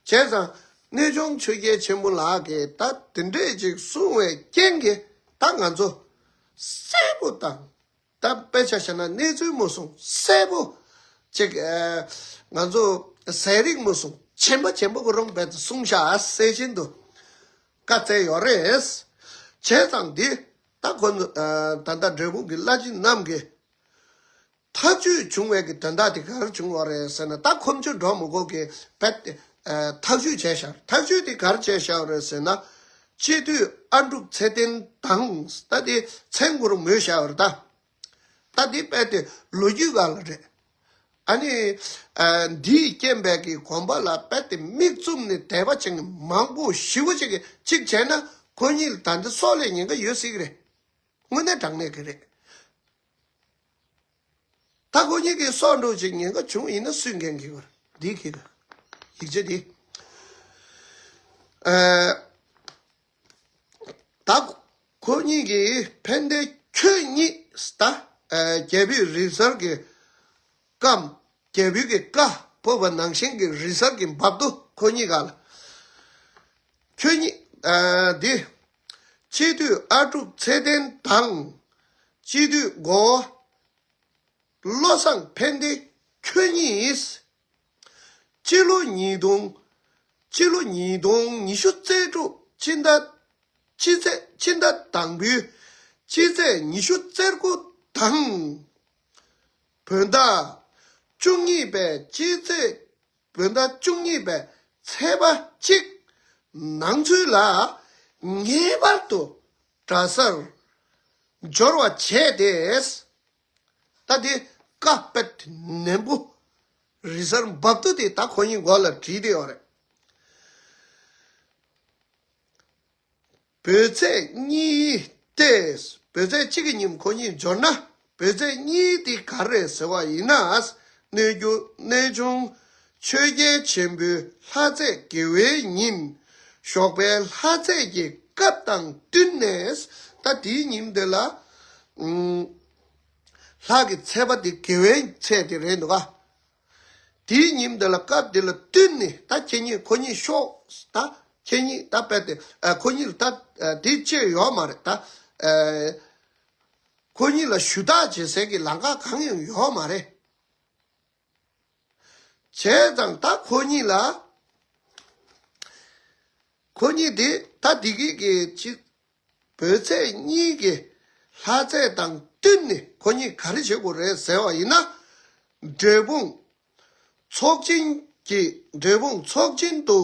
བྱས་ཙང་གནས་ཆུང་ཆོས་རྒྱལ་ཆེན་པོ་ལགས་ཀྱིས་ད་དེ་འདྲས་ཅིག་གསུངས་པའི་རྐྱེན་གྱིས། ད་ང་ཚོ་གསལ་པོ་དང་། ད་དཔེ་ཆ་བཞག་ན་གནས་ཚུལ་མུ་གསུམ་གསལ་པོ་ཅིག་ཨ་ང་ཚོ་ཟས་རིགས་མུ་གསུམ་ཆེན་པོ་ཆེན་པོ་གི་རུང་བས་གསུངས་བཞག་གསལ་རྗེན་དུ་བཀའ་སྩལ་ཡོད་རེད། བྱས་ཙང་འདི་ད་ཁོ་ཚོ་ཨ་ད་ལྟ་འབྲས་སྤུངས་ཀྱི་བླ་སྤྱི་རྣམས་ཀྱིས་ཐག་གཅོད་བྱུང་བའི་གི་དོན་དག་དེ་ག་རེ་བྱུང་བ་རེད་ཟེར་ན། ད་ཁོ་ཚོ་འགྲོ་མི་དགོས་ཀྱི་རྦད་དེ་ཨ་ཐག་གཅོད་བྱས་བཞག་ཐག་གཅོད་དེ་ག་རེ་བྱས་བཞག་རེད་ཟེར་ན། སྤྱི་འཐུས་ཨ་འབྲུག་ཚེ་བརྟན་དང་། ད་དེ་མཚན་གུ་རུ་མོས་བཞག་པ་རེད། ད་ད་དེ་རྦད་དེ་ལོ་རྒྱུས་སྒང་ལ་རེད། ཨ་ནི་ཨ་འདིས་རྐྱེན་པས་ཀྱི་དགོན་པ་ལ་རྦད་དེ་མིག་བཙུམ་ནས་དད་པ་བྱེད་མཁན་མང་པོ་ཞེ་པོ་ཅིག་གིས་གཅིག་བྱས་ན་ཁོ་གཉིས་ལ་ད་འདི་སྲོག་ལས་ཉེན་ཁ་ཡོད་སྲིད་ཀྱི་རེད། དངོས་གནས་དྲང་གནས་ཀྱི་རེད། ད་ཁོ་གཉིས་ཀྱི་སྲོག་འགྲོ་ཅིག་ཉེན་ཁ་བྱུང་ཡིན་ན་སུས་འགན་འཁྱེར་དགོས་རེད། འདི་འཁྱེར་དགོས། ཡིག་ཆ་འདི། ཨ་ད་ཁོ་གཉིས་ཀྱིས་ཕན་བདེ་ཁྱོད་གཉིས་ད་ཨ་རྒྱལ་པོའི་རིག་གསར་གྱི་བཀའ། རྒྱལ་པོའི་གི་བཀའ་ཕོབ་པ་ནང་བཞིན་གྱི་རིག་གསར་གྱི་འབབ་དུ་ཁོ་གཉིས་ཀ་ལ། ཁྱོད་གཉིས་ཨ་འདི། སྤྱི་འཐུས་ཨ་ཀྲུག་ཚེ་བརྟན་དང་། སྤྱི་འཐུས་གོ་བ་བློ་བཟང་ཕན་བདེ་ཁྱོད་གཉིས། སྤྱི་ལོ་ཉིས་སྟོང་། སྤྱི་ལོ་ཉིས་སྟོང་ཉི་ཤུ་རྩ་དྲུག་སྤྱི་ཟླ། སྤྱི་ཚེས། སྤྱི་ཟླ་དང་པོའི་སྤྱི་ཚེས་ཉི་ཤུ་རྩ་དགུ་དང་། བོད་ཟླ་བཅུ་གཉིས་པའི་སྤྱི་ཚེས། བོད་ཟླ་བཅུ་གཉིས་པའི་ཚེས་པ་གཅིག་ནང་ཚུད་ལ་ངེས་པར་དུ་གྲྭ་སར་འབྱོར་བ་བྱས་ཏེ། ད་དེ་བཀའ་དཔེ་ནན་པོ་རིག་གསར་འབབ་དུ་དེ་ད་ཁོ་གཉིས་མགོ་ལ་བྲིས་ཏེ་ཡོད་རེད། བོད་ཚེས་གཉིས་ཏེ། བོད་ཚེས་གཅིག་གི་ཉིན་ཁོ་གཉིས་འབྱོར་ན། བོད་ཚེས་གཉིས་དེ་ག་རེ་ཟེར་བ་ཡིན་ན། གནས་རྒྱུ་གནས་ཆུང་ཆོས་རྒྱལ་ཆེན་པོའི་ལྷ་ཚེས་དགེ་བའི་ཉིན། ཞོགས་པའི་ལྷ་ཚེས་ཀྱི་སྐབས་དང་བསྟུན་ནས། ད་དེའི་ཉིན་དེ་ལ་ཨུམ། ལྷ་གི་ཚེས་པ་དེ་དགེ་བའི་ཚེས་དེ་རེད་འདུག་ག་དེའི་ཉིན་དེ་ལ་སྐབས་དེ་ལ་བསྟུན་ནས་ད་ཁྱེད་གཉིས་ཁོ་གཉིས་ཤོག་ད་ཁྱེད་གཉིས་ད་དཔེ་དེ་ཨ་ཁོ་གཉིས་ལ་ད་ཨ་དེ་ཅི་ཡོད་མ་རེད། ད་ཨ་ཁོ་གཉིས་ལ་ཞུ་དག་བྱེད་སའི་གི་ལམ་ཁ་གང་ཡང་ཡོད་མ་རེད། བྱས་ཙང་ད་ཁོ་གཉིས་ལ་ཁོ་གཉིས་དེ་ད་དེ་གི་གི་ཅི། བོད་ཚེས་གཉིས་ཀྱི་ལྷ་ཚེས་དང་བསྟུན་ནས་ཁོ་གཉིས་ག་རེ་བྱེད་དགོས་རེད་ཟེར་བ་ཡིན་ན། འབྲས་སྤུངས་ཚོགས་ཆེན་གྱི། འབྲས་སྤུངས་ཚོགས་ཆེན་དུ་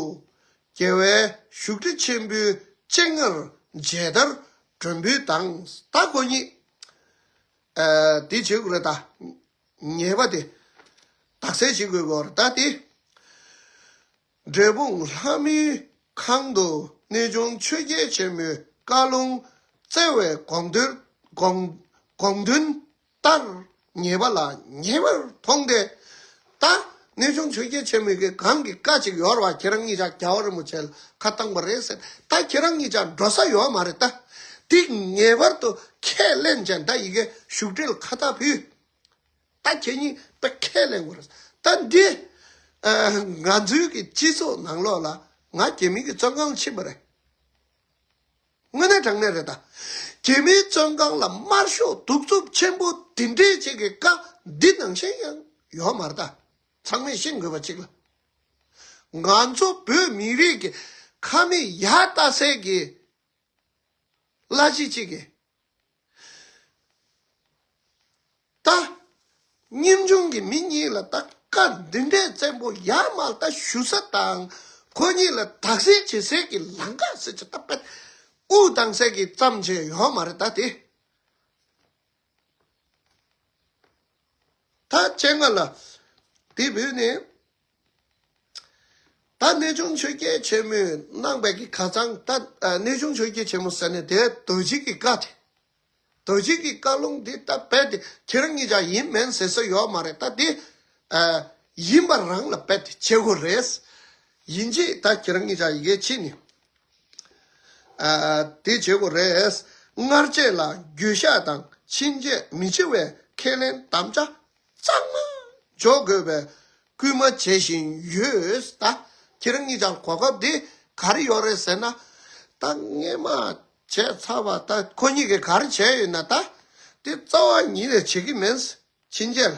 རྒྱལ་བའི་བཞུགས་ཁྲི་ཆེན་པོའི་སྤྱན་སྔར་མཇལ་དར་སྒྲོན་འབུལ་དང་། ད་ཁོ་གཉིས་ཨ་དེ་བྱེད་དགོས་རེད། ད་ཉེས་པ་དེ་དག་སེལ་བྱེད་དགོས་དགོས་རེད། ད་དེ། འབྲས་སྤུངས་ལྷ་མོའི་ཁང་དུ་གནས་ཆུང་ཆོས་རྒྱལ་ཆེན་མོའི་བཀའ་ལུང་སྩལ་བའི་དགོངས་དོན། དགོངས་དགོངས་དོན་ལྟར་ཉེས་པ་ལ་ཉེས་པར་མཐོང་སྟེ། ད་ གནས་ཆུང་ཆོས་རྒྱལ་ཆེན་མོའི་གི་གང་གི་བཀའ་ཅིག་ཡོད་རེད་བ། ཁྱེད་རང་གཉིས་ཆ་རྒྱལ་བ་རིན་པོ་ཆེ་ལ་ཁ་བཏང་པ་རེད་ཟེར། ད་ཁྱེད་རང་གཉིས་ཆ་འགྲོ་ས་ཡོད་མ་རེད། ད་དེ་ངེས་པར་དུ་ཁས་ལེན་བྱས། ད་ཡི་གེ་བཞུགས་ཁྲི་ལ་ཁ་བཏགས་ཕུལ། ད་ཁྱེད་གཉིས་ད་ཁས་ལེན་དགོས་རེད། ད་འདི་ཨ་ང་ཚོའི་གི་སྤྱི་ཚོགས་ནང་ལོགས་ལ་ང་རྒྱ་མི་གི་བཙོན་ཁང་ཕྱིན་པ་རེད། དངོས་གནས་དྲང་གནས་རེད་ད། རྒྱ་མིའི་བཙོན་ཁང་ལ་དམར་ཤོག་གདུག་རྩུབ་ཆེན་པོ་འདི་འདྲས་ཅིག་གི་བཀའ་འདི་ནང་བཞིན་ཡང་ཡོད་མ་རེད་ད། ཚང་མས་ཤེས་དགོས་པ་ཅིག་ལ། ང་ཚོ་བོད་མི་རིགས་ཀྱི་ཁ་མིག་ཡར་ལྟ་སའི་གི་བླ་སྤྱི་ཅིག་གི། ད། ཉིན་ཆུང་གི་མི་གཉིས་ལ་ད་བཀའ་འདི་འདྲའི་བཙན་པོ་ཡར་མར་ད་ཞུ་ས་དང་། ཁོ་གཉིས་ལ་དག་སེལ་བྱེད་སའི་གི་ལམ་ཁ་ཟེར་ཅིག་ད་དཔེ་དབུགས་བཏང་སའི་གི་ཙམ་ཅིག་ཡོད་མ་རེད་ད་དེ། ད་སྤྱན་སྔ་ལ་དེ་བོད་ནས། ད་གནས་ཆུང་ཆོས་རྒྱལ་ཆེན་མོས་གནང་བའི་གི་ཁ་སང་ད་ཨ་གནས་ཆུང་ཆོས་རྒྱལ་ཆེན་མོ་ཟེར་ནས་དེ་རྡོ་རྗེ་གི་བཀའ་དེ། རྡོ་རྗེ་གི་བཀའ་ལུང་འདི་ད་རྦད་དེ་ཁྱེད་རང་གཉིས་ཆ་ཡིན་མིན་ཟེར་ས་ཡོད་མ་རེད། ད་དེ་ཨ་ཡིན་པ་རང་ལ་རྦད་དེ་བྱེད་དགོས་རེད། ཡིན་གཅིག་ད་ཁྱེད་རང་གཉིས་ཆ་ཡི་གེ་ཕྱིན་ནས། ཨ་དེ་བྱེད་དགོས་རེད། སྔར་བྱས་ལ་འགྱོད་བཤགས་དང་ཕྱིན་ཆད་མི་བྱེད་པའི་ཁས་ལེན་དམ་བཅའ་གཙང་མ་འཇོག་དགོས་པའི་སྐུལ་མ་བྱེད་བཞིན་ཡོད། ད་ཁྱེད་རང་གཉིས་ཀྱང་གོ་སྐབས་འདི་ག་རེ་ཡོད་རེད་ཟེར་ན། ད་སྔས་མ་བྱས་ཚར་བ་ད་ཁོ་གཉིས་ཀྱིས་ག་རེ་བྱས་ཡོད་ན་ད་དེ་རྩ་བ་ཉིད་ནས་བྱེད་ཀྱི་མིན། ཕྱིན་ཆད་ལ།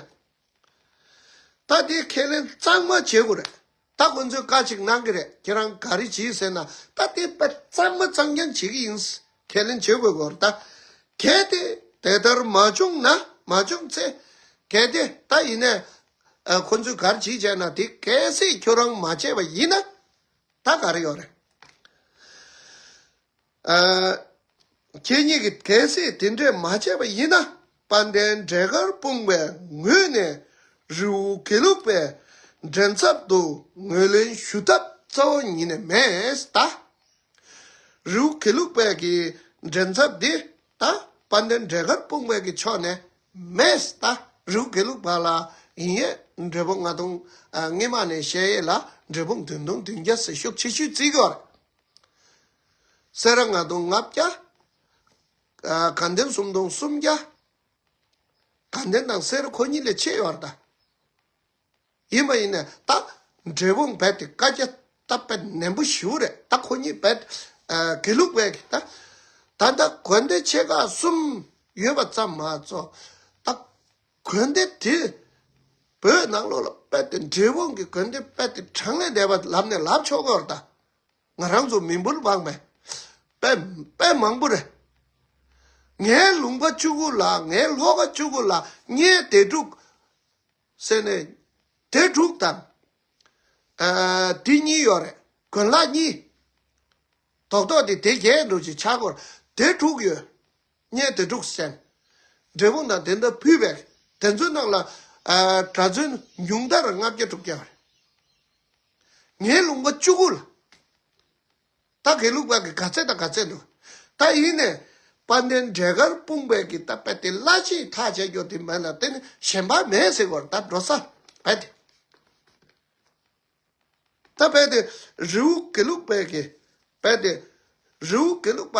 ད་དེ་ཁས་ལེན་གཙང་མ་བྱེད་དགོས་རེད། ད་ཁོ་ཚོས་བཀའ་གཅིག་གནང་གི་རེད། ཁྱེད་རང་ག་རེ་བྱེད་ཟེར་ན། ད་དེ་དཔེ་གཙང་མ་གཙང་རྐྱང་བྱེད་ཀྱི་ཡིན། ཁས་ལེན་བྱེད་དགོས་སྐོར་ད། གལ་ཏེ་དེ་ལྟར་མ་བྱུང་ན། མ་བྱུང་ཚེ། གལ་ཏེ་ད་ཡིན་ནས་ཨ་ཁོ་ཚོས་ག་རེ་བྱེད་བྱས་ན། དེ་གལ་སྲིད་ཁྱོད་རང་མ་བྱས་པ་ཡིན་ན། ད་ག་རེ་ཡོད་རེད། ཨ། ཁྱེད་གཉིས་ཀྱིས་གལ་སྲིད་དེ་འདྲས་མ་བྱས་པ་ཡིན་ན། དཔལ་ལྡན་འབྲས་དཀར་སྤུངས་པའི་ངོས་ནས་རི་བོ་དགེ་ལུགས་པའི་མགྲིན་ཚབ་ཏུ་ངོས་ལེན་ཞུ་ཐབས་རྩ་བ་ཉིད་ནས་མེད་ད། རི་བོ་དགེ་ལུགས་པའི་གི་མགྲིན་ཚབ་འདི་ད་དཔལ་ལྡན་འབྲས་དཀར་སྤུངས་པའི་གི་ཕྱོགས་ནས་མེད་ད། རི་བོ་དགེ་ལུགས་པ་ལ་ཡིན་ཡས་འབྲས་སྤུངས་ལྔ་སྟོང་ཨ་སྔས་མ་ནས་བཤད་ཡས་ལ་འབྲས་སྤུངས་བདུན་སྟོང་བདུན་བརྒྱ་ཟེར་ཤུགས་ཆེ་ཤོས་བརྩི་གི་ཡོད་རེད། སེ་ར་ལྔ་སྟོང་ལྔ་བརྒྱ། ཨ་དགའ་ལྡན་སུམ་སྟོང་སུམ་བརྒྱ། དགའ་ལྡན་དང་སེ་ར་ཁོ་གཉིས་ལས་ཆེ་ཡོད་རེད་ད། ཡིན་པ་ཡིན་ནས་ད་འབྲས་སྤུངས་རྦད་དེ་བཀའ་རྒྱ་ད་དཔེ་ནན་པོ་ཞེ་པོ་རེད། ད་ཁོ་གཉིས་རྦད་ཨ་དགེ་ལུགས་པའི་གི་ད། ད་ལྟ་དགོན་སྡེ་ཆེ་ཁག་གསུམ་ཡོད་པ་ཙམ་མ་གཏོགས། ད་དགོན་སྡེ་དེ་བོད་ནང་ལོགས་ལ་རྦད་དེ་འབྲས་སྤུངས་ཀྱི་དགོན་སྡེ་རྦད་དེ་གྲངས་ལས་འདས་པ་ལབ་ནས་ལབ་ཆོག་གི་ཡོད་རེད་ད། ང་རང་ཚོ་མི་འབོར་མང་པས། དཔེ་དཔེ་མང་པོ་རེད། ངའི་ལུང་པ་བཅུ་དགུ་ལ། ངའི་ལྷོ་ཁ་བཅུ་དགུ་ལ་བརྙན་སྡེ་དྲུག་ཟེར་ནས་སྡེ་དྲུག་དང་། ཨ་འདི་གཉིས་ཡོད་རེད། དགོན་ལག་གཉིས། རྡོག་རྡོག་དེ་སྡེ་བརྒྱད་འགྲོ་ཅིག་ཆགས་སྐོར་སྡེ་དྲུག་ཡོད། བརྙན་སྡེ་དྲུག་ཟེར། འབྲས་སྤུངས་དང་དེ་འདྲ་ཕུད་པའི་དེ་ཚོའི་ནང་ལ་ཨ་གྲྭ་བཙུན་ཉུང་མཐར་ལྔ་བརྒྱ་དྲུག་བརྒྱ་བ་རེད། ངའི་ལུང་པ་བཅུ་དགུ་ལ། ད་དགེ་ལུགས་པ་གི་ག་ཚད་དང་ག་ཚད་འདུག་ད་ཡིན་ནས་དཔལ་ལྡན་འབྲས་དཀར་སྤུངས་པའི་གི་ད་དཔེ་དེ་བླ་སྤྱིའི་ཐག་བཅད་རྒྱུ་དེ་མེད་ན། དེ་ནི་གཞན་པ་མེད་ཟེར་བར་ད་འགྲོ་ས་བས་ཏེ། ད་བས་ཏེ་རི་བོ་དགེ་ལུགས་པའི་གི་བས་ཏེ་རི་བོ་དགེ་ལུགས་པ་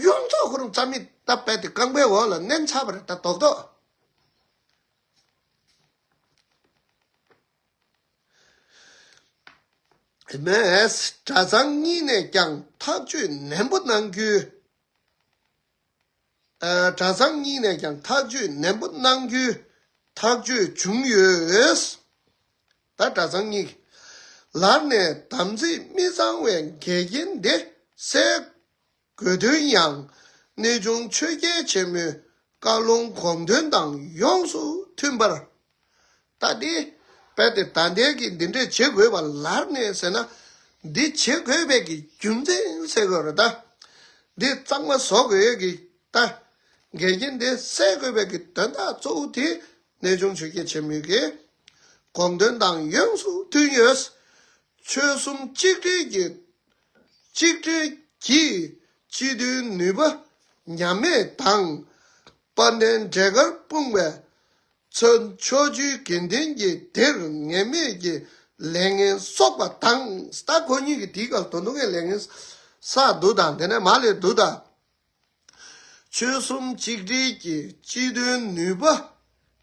ཡོངས་རྫོགས་ཁོ་རང་རྩ་མེད་ད་བས་ཏེ་རྐང་པའི་འོག་ལ་མནན་ཚར་བ་རེད་ད་རྡོག་རྡོག་མེད། གྲྭ་ཚང་གཉིས་ནས་ཀྱང་ཐག་གཅོད་ནན་པོ་གནང་རྒྱུ། ཨ་གྲྭ་ཚང་གཉིས་ནས་ཀྱང་ཐག་གཅོད་ནན་པོ་གནང་རྒྱུའི་ཐག་གཅོད་བྱུང་ཡོད། ད་གྲྭ་ཚང་གཉིས་ཀྱིས་ལར་ནས་དམ་ཚིག་མི་གཙང་བའི་འགལ་རྐྱེན་དེ་སེལ་དགོས་དོན་ཡང་། གནས་ཆུང་ཆོས་རྒྱལ་ཆེན་མོའི་བཀའ་ལུང་དགོངས་དོན་དང་ཡོངས་སུ་མཐུན་པར། ད་འདི་རྦད་དེ་ད་ལྟའི་གི་འདི་འདྲས་བྱེད་དགོས་པ་ལར་ནས་ཟེར་ན། འདི་བྱེད་དགོས་པའི་གི་རྒྱུ་མཚན་ཟེར་དགོས་རེད་ད། འདི་གཙང་མ་བཟོ་དགོས་ཀྱི་ད། འགལ་རྐྱེན་འདི་སེལ་དགོས་པའི་གི་དོན་དག་གཙོ་བོ་དེ་གནས་ཆུང་ཆོས་རྒྱལ་ཆེན་མོའི་གི་དགོངས་དོན་དང་ཡོངས་སུ་མཐུན་ཡོད། ཆོལ་གསུམ་གཅིག་སྒྲིལ་གྱི་གཅིག་སྒྲིལ་གྱིས་སྤྱི་མཐུན་ནུས་པ་ཉམས་མེད་དང་། དཔལ་ལྡན་འབྲས་དཀར་སྤུངས་པའི་ མཚོན། ཕྱོགས་བཅུའི་དགེ་འདུན་གྱིས་དེར་ངེས་མེད་ཀྱི་ལས་ངན་གསོག་པ་དང་། ད་ཁོ་གཉིས་ཀྱིས་དེའི་སྐབས་ད་དུང་ངས་ལས་ངན་བསགས་འདུག་དང་། དེ་ནས་མར་ལས་འདུག་དང་། ཆོལ་གསུམ་གཅིག་སྒྲིལ་གྱི་སྤྱི་དོན་ནུས་པ་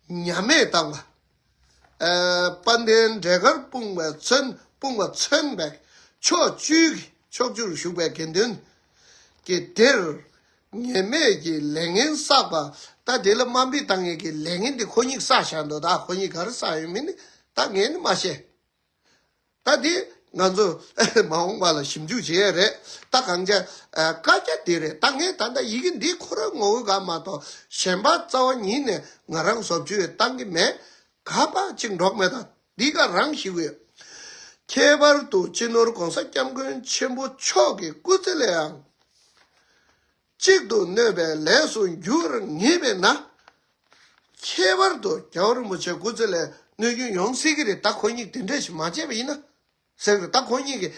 ཉམས་མེད་བཏང་བ། ཨ། དཔལ་ལྡན་འབྲས་དཀར་སྤུངས་པ་མཚོན། སྤུངས་པ་མཚོན་པའི་ཕྱོགས་བཅུའི་ཕྱོགས་བཅུར་བཞུགས་པའི་དགེ་འདུན་གྱིས་དེར་ངེས་མེད་ཀྱི་ལས་ངན་བསགས་པ། ད་དེ་ལ་དམའ་འབེབས་བཏང་ཡས་ཀྱི་ལས་ངན་འདི་ཁོ་གཉིས་བསགས་བཞག་འདུག་ད་ཁོ་གཉིས་ག་རེ་བསགས་ཡོད་མེད་ནི་ད་ངས་ནི་མ་ཤེས། ད་འདི་ང་ཚོ་མ་འོངས་པ་ལ་ཞིབ་འཇུག་བྱེད་ཡས་རེད། ད་གང་ཅི་བཀའ་རྒྱ་འདི་རེད། ད་ངས་ད་ལྟ་ཡི་གེ་འདི་ཁོ་རང་ངོ་བོའི་སྒང་མ་གཏོགས་གཞན་པ་རྩ་བ་ཉིད་ནས་ང་རང་བཟོ་བཅོས་བཏང་གི་མེད། ག་པ་གཅིག་འགྲོགས་མེད། ད་འདི་ག་རང་ཞིག་ཡོད། ཁྱད་པར་དུ་སྤྱི་ནོར་༸གོང་ས་༸སྐྱབས་མགོན་ཆེན་པོ་མཆོག་གི་སྐུ་ཚེ་ལའང་གཅིག་ཏུ་གནོད་པའི་ལས་སུ་འགྱུར་ངེས་པས་ན། ཁྱད་པར་དུ་རྒྱལ་བ་རིན་པོ་ཆེ་སྐུ་ཚེ་ལ་གནོད་སྐྱོན་ཡོང་སྲིད་ཀྱི་རེད། ད་ཁོ་གཉིས་དེ་འདྲ་ཞིག་མ་བྱས་པ་ཡིན་ན་ཟེར་གི་རེད། ད་ཁོ་གཉིས་ཀྱི་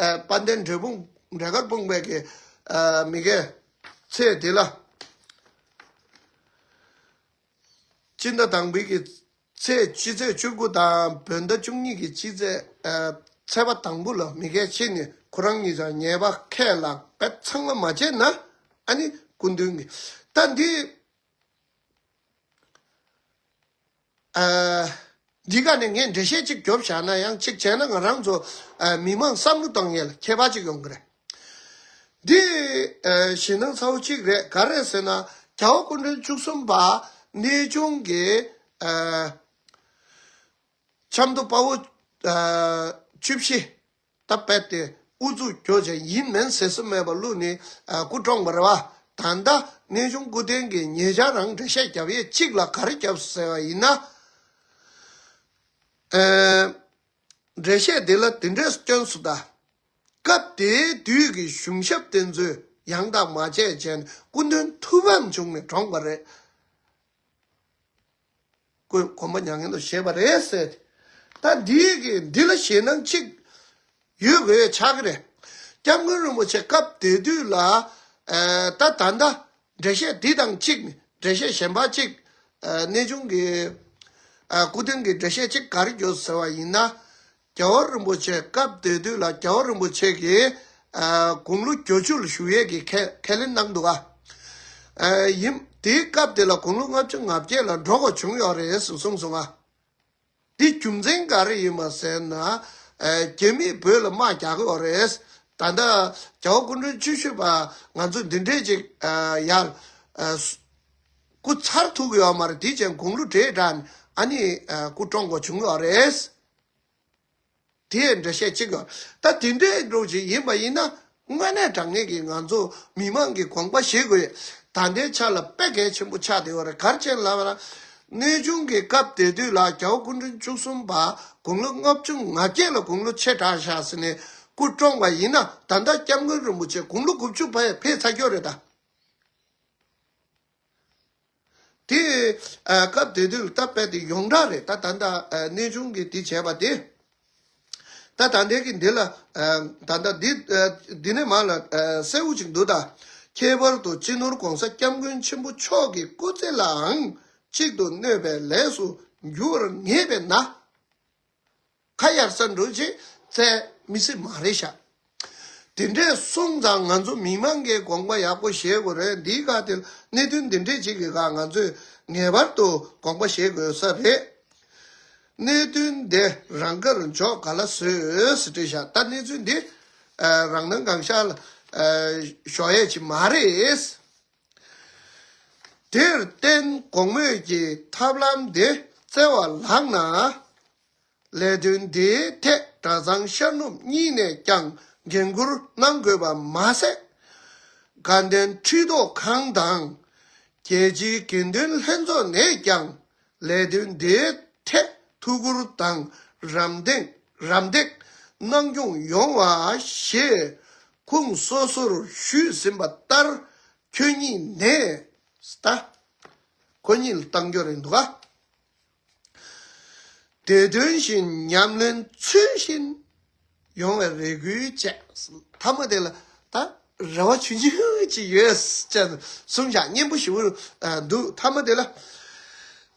ཨ། དཔལ་ལྡན་འབྲས་སྤུངས་འབྲས་དཀར་སྤུངས་པའི་གི་ཨ། མི་གའི་ཚེ་དེ་ལ། སྤྱི་ཟླ་དང་པོའི་གི་ཚེས་སྤྱི་ཚེས་བཅུ་དགུ་དང་བོད་ཟླ་བཅུ་གཉིས་ཀྱི་སྤྱི་ཚེས་ཨ། ཚེས་པ་དང་པོ་ལ་མི་གའི་ཆེད་ནས་ཁོ་རང་གཉིས་ཀྱང་ཉེས་པ་ཁས་བླངས་པས་ཚང་མ་མ་བྱས་ན། ཨ་ནི་སྐུ་མདུན་གྱི་ད་འདི་ཨ། འདི་ག་ནས་ངས་འགྲེལ་བཤད་ཅིག་རྒྱོབ་བཞག་ན་ཡང་ཅིག་བྱས་ན་ང་རང་ཚོ་ཨ། མི་མང་བསམ་བློ་གཏོང་ཡས་ལ་ཁྱད་པར་ཅིག་ཡོང་གི་རེད། འདི་ཨ། ཞེད་སྣང་ཚ་བོ་གཅིག་རེད། ག་རེ་ཟེར་ན་རྒྱལ་བ་སྐུ་ཕྲེང་བཅུ་གསུམ་པ་གནས་ཆུང་གི་ཨ། ཆབ་མདོ་དཔའ་བོ་ཨ། བཅུ་བཞི་ད་རྦད་དེ་ཨུ་ཚུགས་རྒྱོབ་བྱས་ཡིན་མིན་ཟེར་ས་མེད་པ་བླུགས་ནས་ཨ། སྐུ་བཀྲོངས་པ་རེད་བ། ད་ལྟ་གནས་ཆུང་སྐུ་རྟེན་གྱི་ཉེ་ཆར་རང་འགྲེལ་བཤད་རྒྱབ་ཡས་གཅིག་ལ་ག་རེ་རྒྱབ་ཟེར་བ་ཡིན་ན། ཨ། འགྲེལ་བཤད་འདི་ལ་འདི་འདྲས་སྐྱོན་སུ་གདའ། སྐབས་དེའི་དུས་ཀྱི་གཞུང་ཞབས་དེ་ཚོས་ཡང་དག་མ་བྱས་བྱས་ནས་སྐུ་མདུན་ཐུགས་ཕམ་བྱུང་ནས་གྲོངས་པ་རེད། ཁོས་དགོངས་པ་མྱ་ངན་དུ་བཞེས་པ་རེད་ཟེར། ད་འདིའི་གི་འདི་ལ་ཞེད་སྣང་གཅིག་ཡོད་དགོས་ཆགས་ཀྱི་རེད། སྐྱབས་མགོན་རིན་པོ་ཆེ་སྐབས་དེ་དུས་ལ་ཨ། ད་ད་ལྟ་འགྲེལ་བཤད་འདི་དང་གཅིག་ནས་འགྲེལ་བཤད་གཞན་པ་གཅིག་ཨ། གནས་ཆུང་གི་ཨ། སྐུ་རྟེན་གྱི་འགྲེལ་བཤད་གཅིག་ག་རེ་རྒྱོབ་ཟེར་བ་ཡིན་ན། རྒྱལ་བ་རིན་པོ་ཆེ་སྐབས་དེ་དུས་ལ་རྒྱལ་བ་རིན་པོ་ཆེ་གིས་ཨ། དགུང་ལོ་བརྒྱད་ཅུ་ལ་བཞུགས་ཡས་ཀྱི་ཁས་ཁས་ལེན་གནང་འདུག་ག་ཨ། ཡིན་དེའི་སྐབས་དེ་ལ་དགུང་ལོ་ལྔ་བཅུ་ང་བརྒྱད་ལ་འགྲོ་དགོས་བྱུང་ཡོད་རེད་ཟེར་གསུངས་སོང་ང་། འདི་རྒྱུ་མཚན་ག་རེ་ཡིན་པ་ཟེར་ན། ཨ། རྒྱ་མིས་བོད་ལ་དམག་རྒྱག་གི་ཡོད་རེད། ད་ལྟ་རྒྱལ་བ་སྐུ་ཕྲེང་བཅུ་བཞི་པ་ང་ཚོ་འདི་འདྲས་ཅིག་ཨ། ཡར་ཨ། སྐུ་ཚར་ཐུབ་ཀྱི་ཡོད་མ་རེད། དེ་ཅན་དགུང་ལོ་བགྲེས་དྲགས་ནས་ཨ་ནི་ཨ། སྐུ་བཀྲོངས་དགོས་བྱུང་ཡོད་རེད། དེའི་འགྲེལ་བཤད་གཅིག་ཡོད། ད་དེ་འདྲའི་འགྲོ་ཅིག་ཡིན་པ་ཡིན་ན་དངོས་གནས་དྲང་གནས་ཀྱི་ང་ཚོ་མི་མང་གིས་དགོངས་པ་བཞེས་དགོས། ད་ལྟའི་ཆ་ལ་དཔེ་གལ་ཆེན་པོ་ཆགས་བསྡད་ཡོད་རེད། ག་རེ་བྱས་ལབ་ན། གནས་ཆུང་གི་སྐབས་དེ་དུས་ལ་རྒྱལ་བ་སྐུ་ཕྲེང་བཅུ་གསུམ་པ་དགུང་ལོ་ལྔ་བཅུ་ང་བརྒྱད་ལ་དགུང་ལོ་ཆེ་དྲགས་བཞག་ཟེར་ནས་སྐུ་བཀྲོངས་པ་ཡིན་ན། ད་ལྟ་སྐྱབས་མགོན་རིན་པོ་ཆེ་དགུང་ལོ་དགུ་བཅུ་ཕེབས་ཕེབས་ཚར་ཡོད་རེད་ད། དེ་ཨ། སྐབས་དེ་དུས་ལ་ད་རྦད་དེ་ཡོངས་གྲགས་རེད། ད་ད་ལྟ་ཨ། གནས་ཆུང་གིས་དེ་བྱས་པ་དེ། ད་ད་ལྟའི་གི་འདི་ལ་ཨ། ད་ལྟ་འདི་ཨ། འདི་ནས་མར་ལ་ཨ། གསལ་བོ་ཅིག་འདུག་ད། ཁྱད་པར་དུ་སྤྱི་ནོར་༸གོང་ས་༸སྐྱབས་མགོན་ཆེན་པོ་མཆོག་གི་སྐུ་ཚེ་ལའང་གཅིག་ཏུ་གནོད་པའི་ལས་སུ་འགྱུར་བར་ངེས་པས་ན། ཁ་གཡར་ས་འགྲོ་ཅིག་བཙལ་མི་སྲིད་མ་རེད་ཤག་དེ་འདྲས་སོང་ཙང་ང་ཚོ་མི་མང་གིས་དགོངས་པ་ཡག་པོ་བཞེས་དགོས་རེད། འདིའི་སྒང་དེ་གནད་དོན་འདི་འདྲས་ཅིག་གི་སྒང་ང་ཚོས་ངེས་པར་དུ་དགོངས་པ་བཞེས་དགོས་ས་རེད། གནད་དོན་འདི་རང་དགར་འཇོག་ག་ལ་བཟོས་ཟེར་བྲིས་ཤག་ད་གནས་ཚུལ་འདི་ཨ། རང་སྣང་གང་ཤར་ལ་ཨ། ཞོག་ཡས་ཅིག་མ་རེད། དེར་བརྟེན་གོང་སྨོས་ཀྱི་ཐབས་ལམ་འདི་བཙལ་བ་ལགས་ན། ལས་དོན་འདིའི་ཐད་གྲྭ་ཚང་ཤར་ནུབ་གཉིས་ནས་ཀྱང་འགན་འཁུར་གནང་དགོས་པ་མ་ཟད། དགའ་ལྡན་ཁྲི་ཐོག་ཁང་དང་རྒྱལ་སྤྱིའི་དགེ་འདུན་ལྷན་ཚོགས་ནས་ཀྱང་ལས་དོན་འདིའི་ཐད་ཐུགས་ཁུར་དང་རམ་འདེགས་རམ་འདེགས་གནང་སྐྱོང་ཡོང་བ་ཞེས་ཁུངས་སོ་སོར་ཞུས་ཟིན་པ་ལྟར་ཁྱོད་ཉིད་ནས་ད་ཁོ་གཉིས་ལ་བཏང་རྒྱུ་རེད་འདུག་ག་དེ་དོན་བཞིན་ཉམས་ལེན་ཚུལ་བཞིན་ཡོང་བའི་རེ་སྐུལ་བཅས། མཐའ་མ་དེ་ལ་ད་རེ་བ་ཆུང་ཆུང་ཅིག་ཡོད་ཅེས་གསུངས་བཞག་སྙན་པོ་ཞེ་པོ་འདུག་མཐའ་མ་དེ་ལ་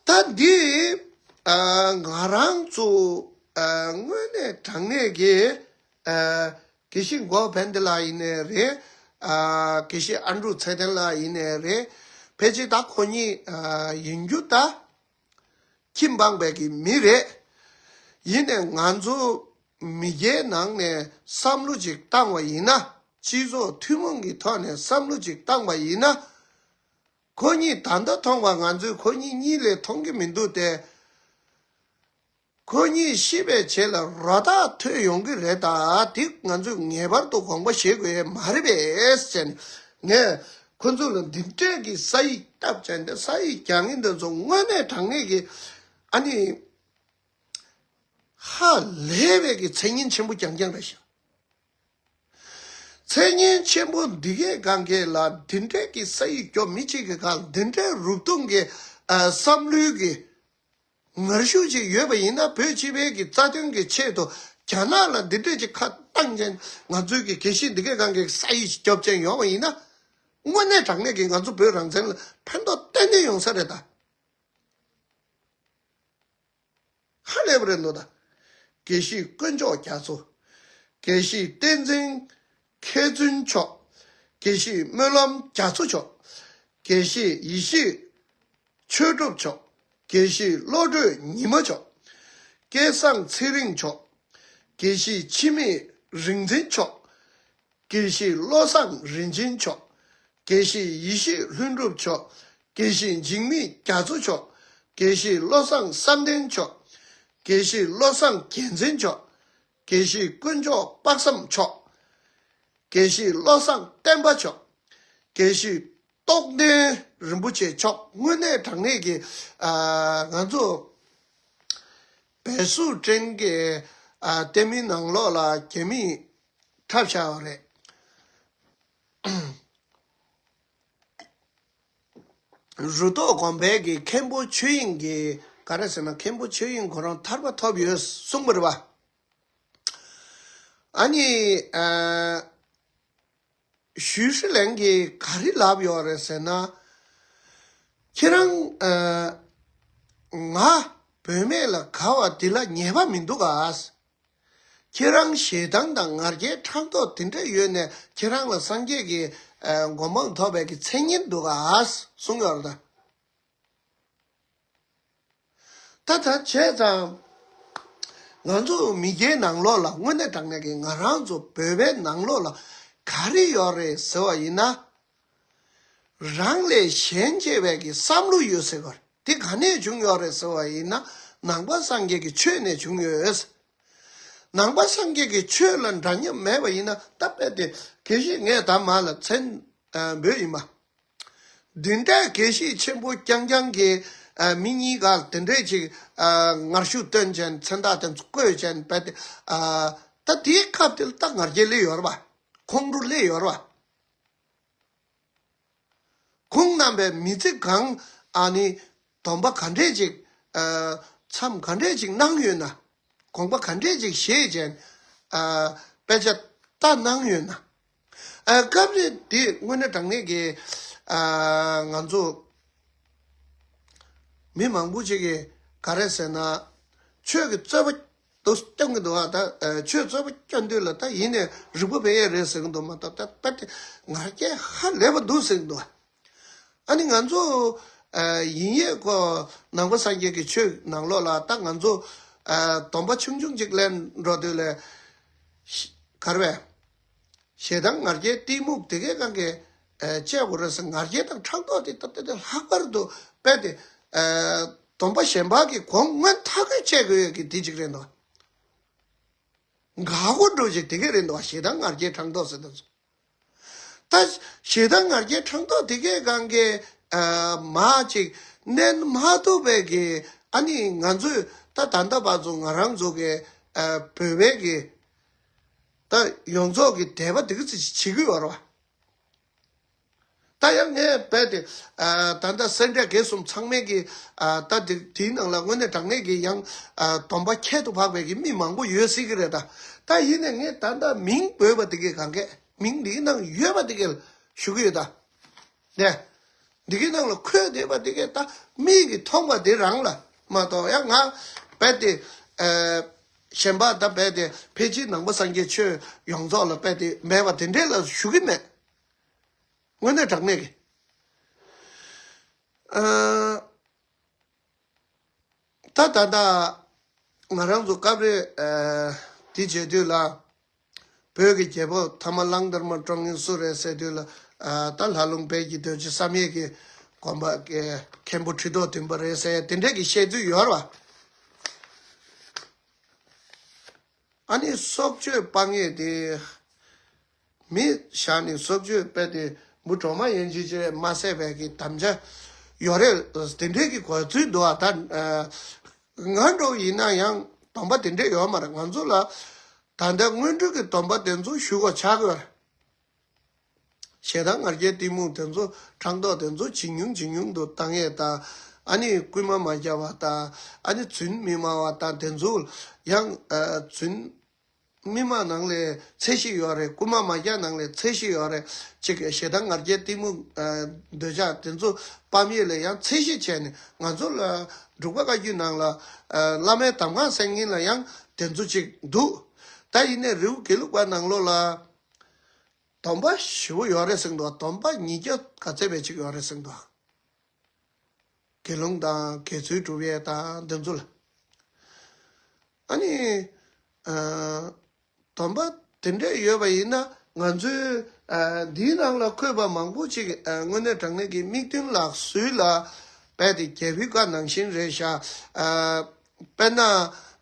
ད་འདི་ཨ་ང་རང་ཚོ་ཨ་དངོས་གནས་དྲང་གནས་ཀྱི་ཨ་དགེ་བཤེས་མགོ་བན་དེ་ལ་ཡིན་ནའི་རེད། ཨ་དགེ་བཤེས་ཨ་འབྲུག་ཚེ་བརྟན་ལ་ཡིན་ནའི་རེད། ཕལ་ཆེར་ད་ཁོ་གཉིས་ཨ་ཡིན་རྒྱུ་ད་ཁྱིམ་སྤངས་པའི་གི་མི་རེད། ཡིན་ནའི་ང་ཚོ་མི་སྒེར་ནང་ནས་བསམ་བློ་ཅིག་བཏང་བ་ཡིན་ན། སྤྱི་ཚོགས་ཐུན་མོང་གི་ཐོག་ནས་བསམ་བློ་ཅིག་བཏང་བ་ཡིན་ན། ཁོ་གཉིས་ད་ལྟ་མཐོང་བ་ང་ཚོས་ཁོ་གཉིས་གཉིད་ལས་མཐོང་གི་མི་འདུག་སྟེ། ཁོ་གཉིས་ཤི་བའི་རྗེས་ལ་རོ་བདག་ཐོན་ཡོང་གི་རེད། ད་དེ་ང་ཚོས་ངེས་པར་དུ་དགོངས་པ་བཞེས་དགོས་ཡས་མ་རེད་པས་ཟེར་ནས། ངས་ཁོ་ཚོ་ལ་འདི་འདྲས་ཀྱི་ས་ཡིག་བཏབ་བྱས་ཏེ། ས་ཡིག་རྒྱག་མཁན་འདི་ཚོ་དངོས་གནས་དྲང་གནས་ཀྱི་ཨ་ནི་ཧ་ལས་པའི་གི་མཚན་སྙན་ཆེན་པོ་རྐྱང་རྐྱང་རེད་ཤག་མཚན་སྙན་ཆེན་པོ་འདི་གའི་སྒང་ག་ལ་འདི་འདྲའི་གི་ས་ཡིག་སྐྱོབ་མི་གཅིག་གི་སྒང་འདི་འདྲའི་རུབ་རྡུང་གི་ཨ་བསམ་བློའི་གི་ངར་ཤུགས་ཅིག་ཡོད་པ་ཡིན་ན། བོད་སྤྱི་པའི་གི་རྩ་དོན་གི་ཆེད་དུ་རྒྱ་ནག་ལ་འདི་འདྲའི་ཅིག་ཁ་བཏང་ཅན། ང་ཚོའི་གི་དགེ་བཤེས་འདི་གའི་སྒང་ག་གི་ས་ཡིག་སྐྱོབ་ཅན་ཡོང་བ་ཡིན་ན། དངོས་གནས་དྲང་གནས་ཀྱི་ང་ཚོ་བོད་རང་བཙན་ལ་ཕན་ཐོགས་ཏན་ཏན་ཡོང་ས་རེད་ད། ཧ་ལས་པ་རེད་འདུག་ད། དགེ་བཤེས་དཀོན་མཆོག་རྒྱ་མཚོ། དགེ་བཤེས་བསྟན་འཛིན་མཁས་བཙུན་མཆོག་དགེ་བཤེས་སྨོན་ལམ་རྒྱ་མཚོ་མཆོག་དགེ་བཤེས་ཡེ་ཤེས་ཆོས་གྲུབ་མཆོག་དགེ་བཤེས་བློ་གྲོས་ཉི་མ་མཆོག་སྐལ་བཟང་ཚེ་རིང་མཆོག་དགེ་བཤེས་འཆི་མེད་རིག་འཛིན་མཆོག་དགེ་བཤེས་བློ་བཟང་རིན་ཆེན་མཆོག་དགེ་བཤེས་ཡེ་ཤེས་ལྷུན་གྲུབ་མཆོག་དགེ་བཤེས་འཇིགས་མེད་རྒྱ་མཚོ་མཆོག་དགེ་བཤེས་བློ་བཟང་བསམ་གཏན་མཆོག་དགེ་བཤེས་བློ་བཟང་རྒྱལ་མཚན་མཆོག་དགེ་བཤེས་དཀོན་མཆོག་དཔག་བསམ་མཆོག་དགེ་བཤེས་བློ་བཟང་བསྟན་པ་མཆོག་དགེ་བཤེས་རྟོགས་ལྡན་རིན་པོ་ཆེ་མཆོག་དངོས་གནས་དྲང་གནས་ཀྱི་ཨ་ང་ཚོ་བལ་སུ་ཀྲེན་གྱི་ཨ་ལྟད་མོའི་ནང་ལོགས་ལ་རྒྱ་མིས་འཁྲབ་བཞག་པ་རེད། རུ་ཐོག་དགོན་པའི་གི་མཁན་པོ་ཆོས་དབྱིངས་ཀྱི། ག་རེ་ཟེར་ན། མཁན་པོ་ཆོས་དབྱིངས་ཁོ་རང་ཐར་པ་ཐོབ་ཡོད་གསུངས་པ་རེད་པ། ཨ་ནི་ཨ་ཞུས་ཧྲི་ལན་གྱིས་ག་རེ་ལབ་ཡོད་རེད་ཟེར་ན། ཁྱེད་རང་ཨ་ང་བུད་མེད་ལ་དགའ་བ་འདི་ལ་ཉེས་པ་མི་འདུག་ག་ཁྱེད་རང་ཞེ་སྡང་དང་ང་རྒྱལ་ཕྲག་དོག་དེ་འདྲ་ཡོད་ནས། ཁྱེད་རང་ལ་སངས་རྒྱས་ཀྱི་ཨ་སྒོམ་སྤང་ཐོབ་པའི་གི་མཚན་སྙན་འདུག་ག་གསུངས་ཡོད་རེད་ད། ད་ད་བྱས་ཙང་། ང་ཚོ་མི་སྒེར་ནང་ལོགས་ལ། དངོས་གནས་དྲང་གནས་ཀྱི་ང་རང་ཚོ་བོད་པའི་ནང་ལོགས་ལ་ག་རེ་ཡོད་རེད་ཟེར་བ་ཡིན་ན། རང་ལས་གཞན་གཅེས་པའི་གི་བསམ་བློ་ཡོད་ཟེར་བ་དེ་ག་ནས་བྱུང་ཡོད་རེད་ཟེར་བ་ཡིན་ན། ནང་པ་སངས་རྒྱས་ཀྱི་ཆོས་ནས་བྱུང་ཡོད། ནང་པ་སངས་རྒྱས་ཀྱི་ཆོས་ལ་འདྲ་མཉམ་མེད་པ་ཡིན་ན། ད་དཔེ་དེ་དགེ་བཤེས་ངས་ད་མ་ལ་མཚན་ཨ་འབོད་ཡིན་པ། འདི་འདྲའི་དགེ་བཤེས་ཆེན་པོ་རྐྱང་རྐྱང་གིས་ཨ་མི་གཉིས་ཀ་དེ་འདྲའི་ཅིག་ཨ་ངར་ཤུགས་སྟོན་ཅན། མཚན་རྟགས་དེ་ཚོ་བཀོད་ཅན་དཔེ་དེ། ཨ་ད་དེའི་སྐབས་དེ་ལ་ད་ང་རྒྱལ་སླེབས་ཡོད་རེད་པ། ཁོང་ཁྲོ་སླེབས་ཡོད་རེད་པ། ཁོང་རྣམ་པས་མི་ཚེ་གང་ཨ་ནི་སྡོམ་པ་ག་འདྲས་ཅིག་ཨ་མཚམས་ག་འདྲས་ཅིག་གནང་ཡོད་ན། དགོངས་པ་ག་འདྲས་ཅིག་བཞེས་བྱས་ཨ་དཔེ་ཆ་ལྟ་གནང་ཡོད་ན། ཨ་སྐབས་རེ་དེ་དངོས་གནས་དྲང་གནས་ཀྱི་ཨ་ང་ཚོ་མི་མང་པོ་ཅིག་གིས་ག་རེ་ཟེར་ན། ཆོས་ཀྱི་རྩོད་པ་དུ་སྟོན་གྱི་འདུག་ཨ། ད་ཨ་ཆོས་རྩོད་པ་སྐྱོན་དུས་ལ་ད་ཡིན་ནས་རིག་པ་སྤེལ་ཡས་རེད་ཟེར་གྱི་འདུག་མ་གཏོགས། ད་དཔེ་དེ་ང་རྒྱལ་ཧ་ལས་པ་འདུག་ཟེར་གྱི་འདུག་ཨ་ནི་ང་ཚོ་ཨ་ཡིན་ཡས་ཁོ་ནང་པ་སངས་རྒྱས་ཀྱི་ཆོས་ནང་ལོགས་ལ། ད་ང་ཚོ་ཨ་སྡོམ་པ་ཆུང་ཆུང་ཅིག་ལེན་འགྲོ་དུས་ལ་ག་རེ་བས། ཞེ་སྡང་ང་རྒྱལ་གཏི་མུག་དེ་གའི་སྒང་ག་ཨ་བཅད་དགོས་རེད་ཟེར། ང་རྒྱལ་དང་ཕྲག་དོག་དེ་ད་ལྟ་དེ་ལྷག་པར་དུ་དཔེ་དེ་ཨ་སྡོམ་པ་གཞན་པ་གི་གོང་སྔོན་ཐག་གིས་བཅད་དགོས་ཡོད་ཀྱི་དེ་གཅིག་རེད་འདུག་འགག་སྒོ་འགྲོ་ཅིག་དེ་ག་རེད་འདུག་ཞེ་སྡང་ང་རྒྱལ་ཕྲག་དོག་ཟེར་དུས་སུ། ད་ཞེ་སྡང་ང་རྒྱལ་ཕྲག་དོག་དེ་གའི་སྒང་ག་ཨ་མ་ཅིག་གནོན་མ་ཐུབ་པའི་གི། ཨ་ནི་ང་ཚོས་ད་ད་ལྟ་བར་དུ་ང་རང་ཚོ་གི་ཨ་བོད་པའི་གི་ད་ཡོངས་རྫོགས་ཀྱི་དད་པ་དེ་ག་ཚོད་ཅིག་བྱེད་ཀྱི་ཡོད་རེད་བ། ད་ཡང་ངས་རྦད་དེ་ཨ་ད་ལྟ་སེ་འབྲས་དགེ་གསུམ་ཚང་མའི་གི་ཨ་ད་དེ་དེའི་ནང་ལ་དངོས་གནས་དྲང་གནས་ཀྱི་ཡང་ཨ་སྡོམ་པ་ཁྱད་དུ་འཕགས་པའི་གི་མི་མང་པོ་ཡོད་སྲིད་ཀྱི་རེད། ད་ད་ཡིན་ནས་ངས་ད་ལྟ་མིང་འབོད་པ་དེ་གའི་སྒང་ག་མིང་འདིའི་ནང་ཡོད་པ་དེ་གའི་ཞུ་གི་ཡོད་ད། ནས་ འདི་གའི་ནང་ལ་འཁོད་བསྡད་པ་དེ་གའི་ད་མིག་གིས་མཐོང་བ་དེ་རང་ལ་མ་གཏོགས། ཡང་ང་རྦད་དེ་ཨ་གཞན་པ་ད་རྦད་དེ་ཕལ་ཆེར་ནང་པ་སངས་རྒྱས་ཆོས་ཡོངས་རྫོགས་ལ་རྦད་དེ་མེད་པ་དེ་འདྲས་ལ་ཞུ་གི་མེད། དངོས་གནས་དྲང་གནས་ཀྱི། ཨ། ད་ད་ད་ང་རང་ཚོ་སྐབས་རེ་ཨ་དེ་བྱེད་དུས་ལ། བོད་ཀྱི་རྒྱལ་པོ་ཐ་མ་གླང་དར་མ་བཀྲོངས་མཁན་སུ་རེད་ཟེར་དུས་ལ། ཨ་ད་ལྷ་ལུང་དཔལ་གྱི་རྡོ་རྗེ་བསམ་ཡས་ཀྱི་དགོན་པ་གི་མཁན་པོ་ཁྲི་ཐོག་བདུན་པ་རེད་ཟེར་དེ་འདྲས་ཀྱི་བཤད་ཚུལ་ཡོད་རེད་བ། ཨ་ནི་སྲོག་གཅོད་སྤང་ཡས་དེ། མི་བཞག་ནས་སྲོག་གཅོད་སྤེལ་ཏེ་འབུ་གྲོག་མ་ཡན་ཆད་ཅིག་མ་བསད་པའི་གི་དམ་བཅའ་ཡོད་རེད། དེ་འདྲའི་གི་གོ་ཚུལ་འདུག་ཨ། ད་ང་འདྲ་བོ་ཡིན་ན་ཡང་སྡོམ་པ་དེ་འདྲས་ཡོད་མ་རེད། ང་ཚོ་ལ་ད་ལྟ་སྔོན་འགྲོ་གི་སྡོམ་པ་དེ་ཚོ་ཞུ་དགོས་ཆགས་ཀྱི་ཡོད་རེད། ཞེ་སྡང་ང་རྒྱལ་གཏི་མུག་དེ་ཚོ་ཕྲག་དོག་དེ་ཚོ་ཇེ་ཉུང་ཇེ་ཉུང་དུ་བཏང་ཡས་དང་། ཨ་ནི་རྐུན་མ་མ་རྒྱག་པ་དང་། ཨ་ནི་རྫུན་མི་སྨྲ་བ་དང་། དེ་ཚོ་ཡང་རྫུན། མི་མང་ནང་ལ་ཚད་གཞི་ཡོད་རེད། རྐུན་མ་མ་རྒྱག་ནང་ལ་ཚད་གཞི་ཡོད་རེད། གཅིག་ཞེ་སྡང་ང་རྒྱལ་གཏི་མུག་ཨ་འདོད་ཆགས་དེ་ཚོ་སྤམ་ཡས་ལ་ཡང་ཚད་གཞི་བྱས་ནས། ང་ཚོ་ལ་འབྲུག་པ་བཀའ་བརྒྱུད་ནང་ལ་ཨ་བླ་མའི་གདམས་ངག་གསན་མཁན་ལ་ཡང་དེ་ཚོ་གཅིག་འདུག་ད་ཡིན་ནའི་རི་བོ་དགེ་ལུགས་པ་ནང་ལོགས་ལ་སྡོམ་པ་ཞེ་པོ་ཡོད་རེད་ཟེར་འདུག་སྡོམ་པ་ཉིས་བརྒྱ་ག་ཚད་པའི་གཅིག་ཡོད་རེད་ཟེར་འདུག་དགེ་སློང་དང་དགེ་ཚུལ་སྒྲུབ་ཡས་དང་འདི་ཚོ་ལ། ཨ་ནི་ཨ་སྡོམ་པ་དེ་འདྲས་ཡོད་པ་ཡིན་ན། ང་ཚོའི་ཨ་འདིའི་ནང་ལ་འཁོད་པ་མང་པོ་ཅིག་ཨ་དངོས་གནས་དྲང་གནས་ཀྱི་དམིགས་དོན་ལག་སོས་ལ་རྦད་དེ་རྒྱལ་པོའི་བཀའ་ནང་བཞིན་རེད་ཤག་ཨ་དཔེར་ན།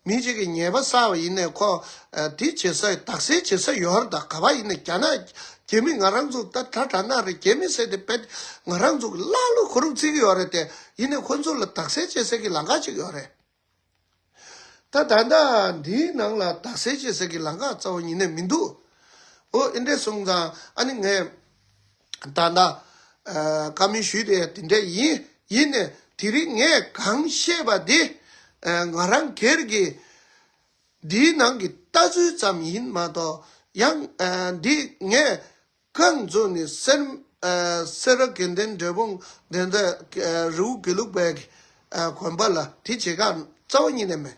མི་གཅིག་གིས་ཉེས་པ་བསགས་པ་ཡིན་ནའི་ཁོ་ཨ་དེ་བྱེད་ས་དག་སེལ་བྱེད་ས་ཡོད་རེད། ད་ག་པ་ཡིན་ནའི་རྒྱ་ནག་རྒྱ་མི་ང་རང་ཚོ་ད་དྲ་དྲ་ནག་རེད། རྒྱ་མི་ཟེར་དེ་རྦད་ང་རང་ཚོ་གི་ཀླ་ཀློ་ཁོ་རང་བརྩི་གི་ཡོད་རེད་དེ། ཡིན་ནའི་ཁོ་ཚོ་ལ་དག་སེལ་བྱེད་ས་གི་ལམ་ཁ་ཅིག་ཡོད་རེད། ད་ད་ལྟ་འདིའི་ནང་ལ་དག་སེལ་བྱེད་ས་གི་ལམ་ཁ་རྩ་བ་ཉིད་ནས་མི་འདུག་ཨོ་ཨེ་འདྲས་སོང་ཙང་ཨ་ནི་ངས་ད་ལྟ་ཨ་བཀའ་མོལ་ཞུས་དེ་དེ་འདྲས་ཡིན། ཡིན་ནའི་དེ་རིང་ངས་གང་བཤད་པ་དེ་ཨ་ང་རང་སྒེར་གྱི་འདིའི་ནང་གི་ལྟ་ཚུལ་ཙམ་ཡིན་མ་གཏོགས། ཡང་ཨ་འདི་ངས་རྐང་བཙུགས་ནས་སེར་ཨ་སེ་ར་དགེ་ལྡན་འབྲས་སྤུངས་དེ་འདྲ་ཨ་རི་བོ་དགེ་ལུགས་པའི་ཨ་དགོན་པ་ལ་དེ་བྱེད་ག་རྩ་བ་ཉིད་ནས་མེད།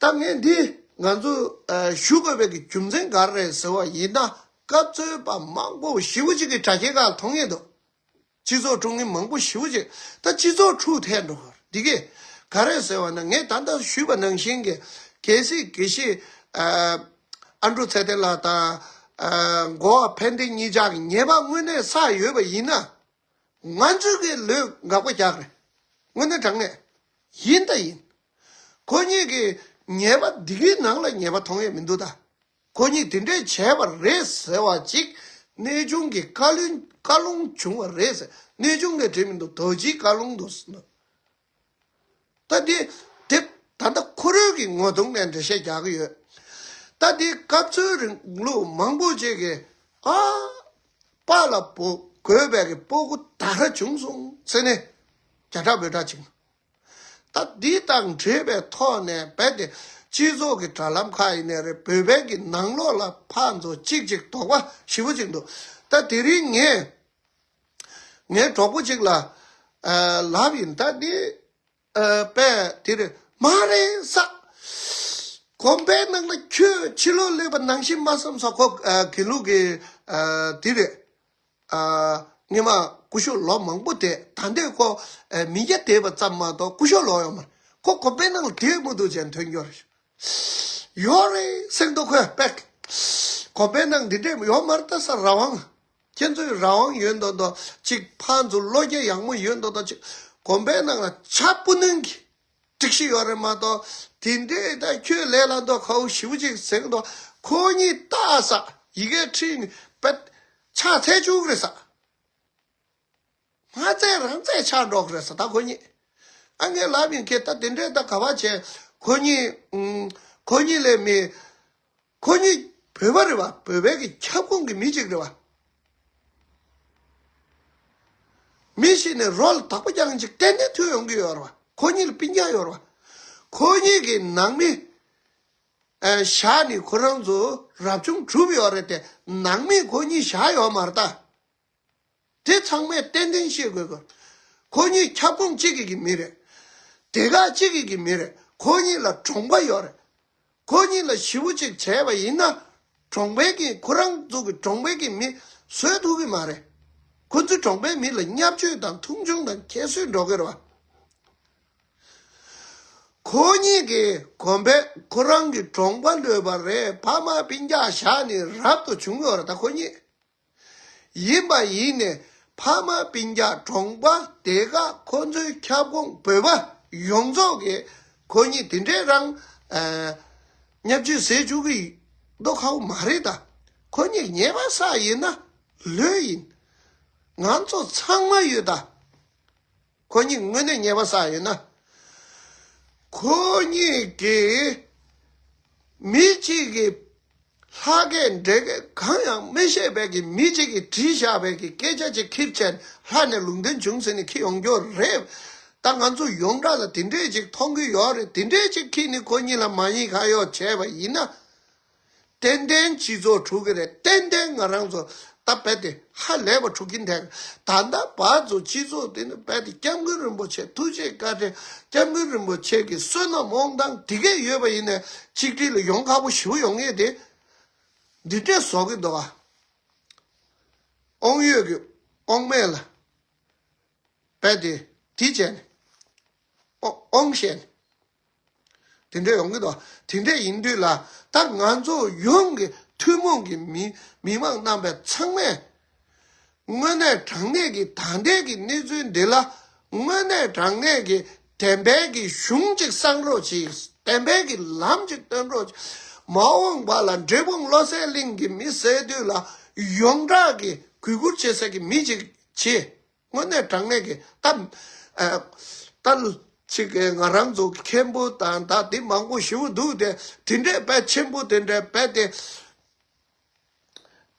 ད་ངས་འདི་ང་ཚོ་ཨ་ཞུ་དགོས་པའི་གི་རྒྱུ་མཚན་ག་རེ་རེད་ཟེར་བ་ཡིན་ན། སྐབས་འཚོལ་པ་མང་པོ་ཞེ་པོ་ཅིག་གིས་དྲ་རྒྱའི་སྒང་མཐོང་ཡས་འདུག་སྤྱི་ཚོགས་དཀྲུག་མཁན་མང་པོ་ཞེ་པོ་ཅིག་ད་སྤྱི་ཚོགས་དཀྲུག་ཐལ་འགྲོ་གི་རེད། འདི་གས་ག་རེ་ཟེར་བ་ན། ངས་ད་ལྟ་ཞུས་པ་ནང་བཞིན་གྱི་གལ་སྲིད་དགེ་བཤེས་ཨ་ཨ་འབྲུག་ཚེ་བརྟན་ལགས་དང་ཨ་འགོ་བ་ཕན་བདེ་གཉིས་ཆར་གྱི་ཉེས་པ་དངོས་གནས་བསགས་ཡོད་པ་ཡིན་ན། ང་ཚོས་ཀྱི་ལོས་དགག་པ་རྒྱག་རེད། དངོས་གནས་དྲང་གནས་ཡིན་ད་ཡིན། ཁོ་གཉིས་ཀྱི་ཉེས་པ་འདི་གའི་ནང་ལ་ཉེས་པ་མཐོང་ཡས་མི་འདུག་ད། ཁོ་གཉིས་དེ་འདྲས་བྱས་པ་རེད་ཟེར་བ་ཅིག་གནས་ཆུང་གི་བཀའ་བློན་བཀའ་ལུང་བྱུང་བ་རེད་ཟེར། གནས་ཆུང་གིས་བྲིས་མི་འདུག་རྡོ་རྗེའི་བཀའ་ལུང་འདུག་ཟེར་འདུག་ད་འདི་དེ་ད་ལྟ་ཁོ་རང་གི་ངོ་གདོང་ནས་འགྲེལ་བཤད་རྒྱག་གི་ཡོད། ད་འདི་སྐབས་འཚོལ་རིང་ལུགས་མང་པོ་ཅིག་གིས་ཨ་པཱ་ལགས་བོ་དགོས་པའི་གི་སྤོ་སྒུར་ད་ར་བྱུང་སོང་ཟེར་ནས་རྒྱ་གྲགས་བོད་གྲགས་བྱུང་། ད་འདི་དང་འབྲེལ་བའི་ཐོག་ནས་རྦད་དེ་སྤྱི་ཚོགས་ཀྱི་དྲ་ལམ་ཁག་ཡིན་ནའི་རེད། བོད་པའི་གི་ནང་ལོགས་ལ་ཕར་ཚུར་གཅིག་གཅིག་དོགས་པ་ཞེ་པོ་ཅིག་འདུག་ད་དེ་རིང་ངས་ངའི་གྲོགས་པོ་ཅིག་ལ་ཨ་ལབ་ཡིན། ད་འདི་ཨ་དཔེ་དེ་རེད་མ་རེད་ས། དགོན་པའི་ནང་ལ་ཁྱོད་ཕྱི་ལོགས་སླེབས་པ་ནང་བཞིན་མ་བསམ་ས། ཁོ་ཨ་དགེ་ལུགས་ཀྱི་ཨ་དེ་རེད། ཨ་སྔོན་མ་སྐུ་ཞབས་ལོ་མང་པོ་བསྡད། ད་ལྟའི་ཁོ་ཨ་མི་སྐྱ་བསྡད་པ་ཙམ་མ་གཏོགས་སྐུ་ཞབས་ལོ་ཡོད་མ་རེད། ཁོ་དགོན་པའི་ནང་ལ་བསྡད་མི་འདུག་ཅེས་ཐོན་རྒྱུ་རེད། ཡོད་རེད་ཟེར་འདུག་ཁོས་དཔེ། དགོན་པའི་ནང་འདི་འདྲས་ཡོད་མ་རེད། ད་ས་རང་དབང་། ཁྱེད་ཚོའི་རང་དབང་ཡོད་མདོག་མདོག་ཅིག་ཕར་ཚུར་བློ་རྒྱ་ཡག་མོ་ཡོད་མདོག་མདོག་ཅིག་དགོན་པའི་ནང་ལ་ཕྱག་ཕུལ་ནི་གི་སྒྲིག་གཞི་ཡོད་རེད་མ་གཏོགས། དེ་འདྲས་ད་ཁྱོད་ལས་སླ་མདོག་ཁ་པོ་ཞེ་པོ་ཅིག་ཟེར་གི་འདུག་ཁོ་གཉིས་ལྟ་ས་ཡི་གེ་ཁྲིད་ནས་པད་ཕྱག་འཚལ་བཅུག་རེད་ས། མ་བཙལ་རང་བཙལ་ཆགས་འགྲོ་གི་རེད་ས་ད་ཁོ་གཉིས། ཨ་ངས་ལབ་ཡིན་ཁྱེད་ད་དེ་འདྲས་ད་ག་པར་བྱས། ཁོ་གཉིས་ཨུམ། ཁོ་གཉིས་ལས་མི། ཁོ་གཉིས་བོད་པ་རེད་བ། བོད་པའི་གི་ཁྱབ་ཁོངས་ཀྱི་མི་ཅིག་རེད་བ། མི་ཞིག་ནས་རོ་ལ་དག་པ་རྐྱང་ཅིག་ཏན་ཏན་ཐོན་ཡོང་གི་ཡོད་རེད་བ། ཁོ་གཉིས་ལ་སྤུན་ཀྱག་ཡོད་རེད་བ། ཁོ་གཉིས་ཀྱི་ནང་མི་ཨ་བཞག་ནས་ཁོ་རང་ཚོ་རབ་བྱུང་གྲུབ་ཡོད་རེད་དེ། ནང་མི་ཁོ་གཉིས་བཞག་ཡོད་མ་རེད་ད། དེ་ཚང་མས་ཏན་ཏན་ཤེས་དགོས་དགོས། ཁོ་གཉིས་ཁྱབ་ཁོངས་གཅིག་གི་གི་མི་རེད། སྡེ་ཁག་གཅིག་གི་གི་མི་རེད། ཁོ་གཉིས་ལ་གྲོང་པ་ཡོད་རེད། ཁོ་གཉིས་ལ་ཞེ་པོ་ཅིག་བྱས་པ་ཡིན་ན། གྲོང་པའི་གི་ཁོ་རང་ཚོ་གི་གྲོང་པའི་གི་མི་བཟོད་ཐུབ་ཀྱི་མ་རེད། ཁོ་ཚོའི་གྲོང་པའི་མི་ལ་བརྙས་བཅོས་དང་མཐོང་ཆུང་དང་ཁྱད་གསོད་འགྲོ་གི་རེད་བ། ཁོ་གཉིས་ཀྱིས་དགོན་པའི་ཁོ་རང་གི་གྲོང་པ་ལོས་པ་རེད། ཕ་མ་སྤུན་ཀྱག་བཞག་ནས་རབ་ཏུ་བྱུང་ཡོད་རེད་ད་ཁོ་གཉིས། ཡིན་པ་ཡིན་ནས་ཕ་མ་སྤུན་ཀྱག་གྲོང་པ་སྡེ་ཁག་ཁོ་ཚོའི་ཁྱབ་ཁོངས་བོད་པ་ཡོངས་རྫོགས་ཀྱིས་ཁོ་གཉིས་དེ་འདྲའི་རང་ཨ་བརྙས་བཅོས་བཟོས་བཅུག་གི་མདོག་ཁ་པོ་མ་རེད་ད། ཁོ་གཉིས་ཉེས་པ་བསགས་ཡིན་ན་ལོས་ཡིན། ང་ཚོ་ཚང་མ་ཡོད་ད། ཁོ་གཉིས་དངོས་གནས་ཉེས་པ་བསགས་ཡོད་ན། ཁོ་གཉིས་ཀྱིས་མི་གཅིག་གིས་ལྷག་སྐད་འདྲེ་སྐད་གང་ཡང་མི་ཤེས་པའི་གི་མི་གཅིག་གིས་བྲིས་བཞག་པའི་གི་སྐད་ཆ་ཅིག་ཁྱེར་བྱས་ལྷ་ནས་ལུང་བསྟན་བྱུང་ཟེར་ནས་ཁྱེར་ཡོང་རྒྱུ་རེད། ད་ང་ཚོ་ཡོངས་གྲགས་ལ་དེ་འདྲས་ཅིག་མཐོང་གི་ཡོད་རེད། དེ་འདྲས་ཅིག་ཁྱེར་ནས་ཁོ་གཉིས་ལ་མ་ཡིན་ཁ་གཡོག་བྱས་པ་ཡིན་ན། ཏན་ཏན་སྤྱི་ཚོགས་འཁྲུག་གི་རེད། ཏན་ཏན་ང་རང་ཚོ་ད་རྦད་དེ་ཧ་ལས་པ་འཁྲུག་གིན་བསྡད། ད་ལྟ་བར་དུ་སྤྱི་ཚོགས་དེ་ནི་རྦད་དེ་སྐྱབས་མགོན་རིན་པོ་ཆེ་ཐུགས་རྗེ་བཀའ་དྲིན། སྐྱབས་མགོན་རིན་པོ་ཆེ་གི་བསོད་ནམས་དབང་ཐང་དེ་གས་ཡོད་པ་ཡིན་ནའི་གཅིག་སྒྲིལ་ལ་ཡོང་ཁག་པོ་ཞེ་པོ་ཡོང་ངེས་དེ། འདི་འདྲས་བཟོ་གི་འདུག་ཨ། དབང་ཡོད་ཀྱི་དབང་མེད་ལ། རྦད་དེ་དེ་བྱས་ནས་ཨོ་ཨོང་བཤད་ནས་དེ་འདྲ་ཡོང་གི་འདུག་དེ་འདྲ་ཡིན་དུས་ལ་ད་ང་ཚོ་ཡོངས་ཀྱི་ཐུན་མོང་གི་མི་མི་མང་རྣམ་པ་ཚང་མས་དངོས་གནས་དྲང་གནས་ཀྱི་ད་ལྟའི་གི་གནས་ཚུལ་འདི་ལ་དངོས་གནས་དྲང་གནས་ཀྱི་བདེན་པའི་གི་གཞུང་ཅིག་གསང་རོགས་གྱིས། བདེན་པའི་གི་ལམ་ཅིག་སྟོན་རོགས་གྱིས། མ་འོངས་པ་ལ་འབྲས་སྤུངས་བློ་གསལ་གླིང་གི་མི་ཟེར་དུས་ལ་ཡོངས་གྲགས་ཀྱི་གུས་བཀུར་བྱེད་ས་གི་མི་ཅིག་བྱེད། དངོས་གནས་དྲང་གནས་ཀྱི་ད་ཨ་ད་ཅིག་ང་རང་ཚོ་མཁན་པོ་དང་ད་དེ་མང་པོ་ཞེ་པོ་འདུག་དེ། དེ་འདྲས་དཔེ་ཆེན་པོ་དེ་འདྲས་དཔེ་དེ་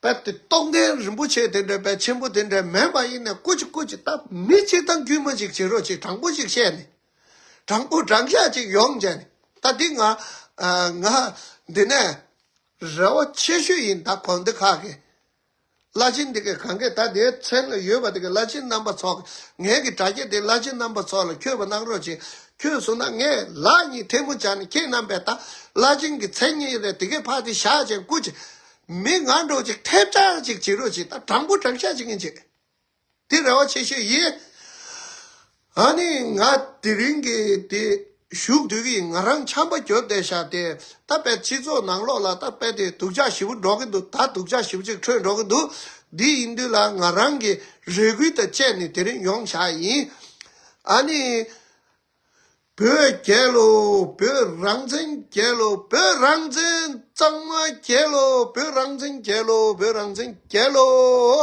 དཔེ་དེ་རྟོགས་ལྡན་རིན་པོ་ཆེ་དེ་འདྲས་དཔེ་ཆེན་པོ་དེ་འདྲས་མེད་པ་ཡིན་ནས་སྐུ་མཁྱེན་སྐུ་མཁྱེན་ད་མི་གཅིག་དང་དཀྱུས་མ་ཅིག་བྱེད་རོགས་ཅིག་དྲང་པོ་ཅིག་བཤད་ནས་དྲང་པོ་དྲང་བཞག་ཅིག་ཡོང་བྱས་ནས་ད་འདི་ང་ཨ་ང་འདི་ནས་རེ་བ་ཆེ་ཤོས་ཡིན། ད་གོང་འདི་ཁག་གི་བླ་ཆེན་འདི་གའི་གང་གས་ད་དེའི་མཚན་ལ་ཡོད་པ་དེ་གའི་བླ་ཆེན་རྣམ་པ་ཚོ་ངའི་གི་དྲ་རྒྱ་དེ་བླ་ཆེན་རྣམ་པ་ཚོ་ལ་འཁྱོད་པ་གནང་རོགས་བྱེད། འཁྱོད་སོང་ན་ངས་ལག་གཉིས་ཐལ་མོ་སྦྱར་ནས་ཁྱེད་རྣམ་པས་ད་བླ་ཆེན་གྱི་མཚན་ཉིད་རེད་དེ་གའི་ཕར་དེ་བཞག་བྱས་སྐུ་མཁྱེན་མི་ང་འདྲ་ཅིག་ཐེབས་ཆག་ཅིག་བྱེད་རོགས་བྱེད། ད་དྲང་པོ་དྲང་བཞག་ཅིག་ཡིན་བྱེད། དེ་རེ་བ་ཆེ་ཤོས་ཡིན། ཨ་ནི་ང་དེ་རིང་གི་དེ་བཞུགས་དུས་ཀྱི་ང་རང་ཆམ་པ་རྒྱོབ་བསྡད་ཤག་དེ་ད་དཔེ་སྤྱི་ཚོགས་ནང་ལོགས་ལ་ད་དཔེ་དེ་སྡུག་ཅག་ཞེ་པོ་འགྲོ་གི་འདུག་ད་སྡུག་ཅག་ཞེ་པོ་ཅིག་འཕྲོད་འགྲོ་གི་འདུག་འདི་ཡིན་དུས་ལ་ང་རང་གི་རེ་སྐུལ་དང་བཅས་ནས་དེ་རིང་ཡོང་བཞག་ཡིན། ཨ་ནི། བོད་རྒྱལ་ལོ། བོད་རང་བཙན་རྒྱལ་ལོ། བོད་རང་བཙན་གཙང་མ་རྒྱལ་ལོ། བོད་རང་བཙན་རྒྱལ་ལོ། བོད་རང་བཙན་རྒྱལ་ལོ།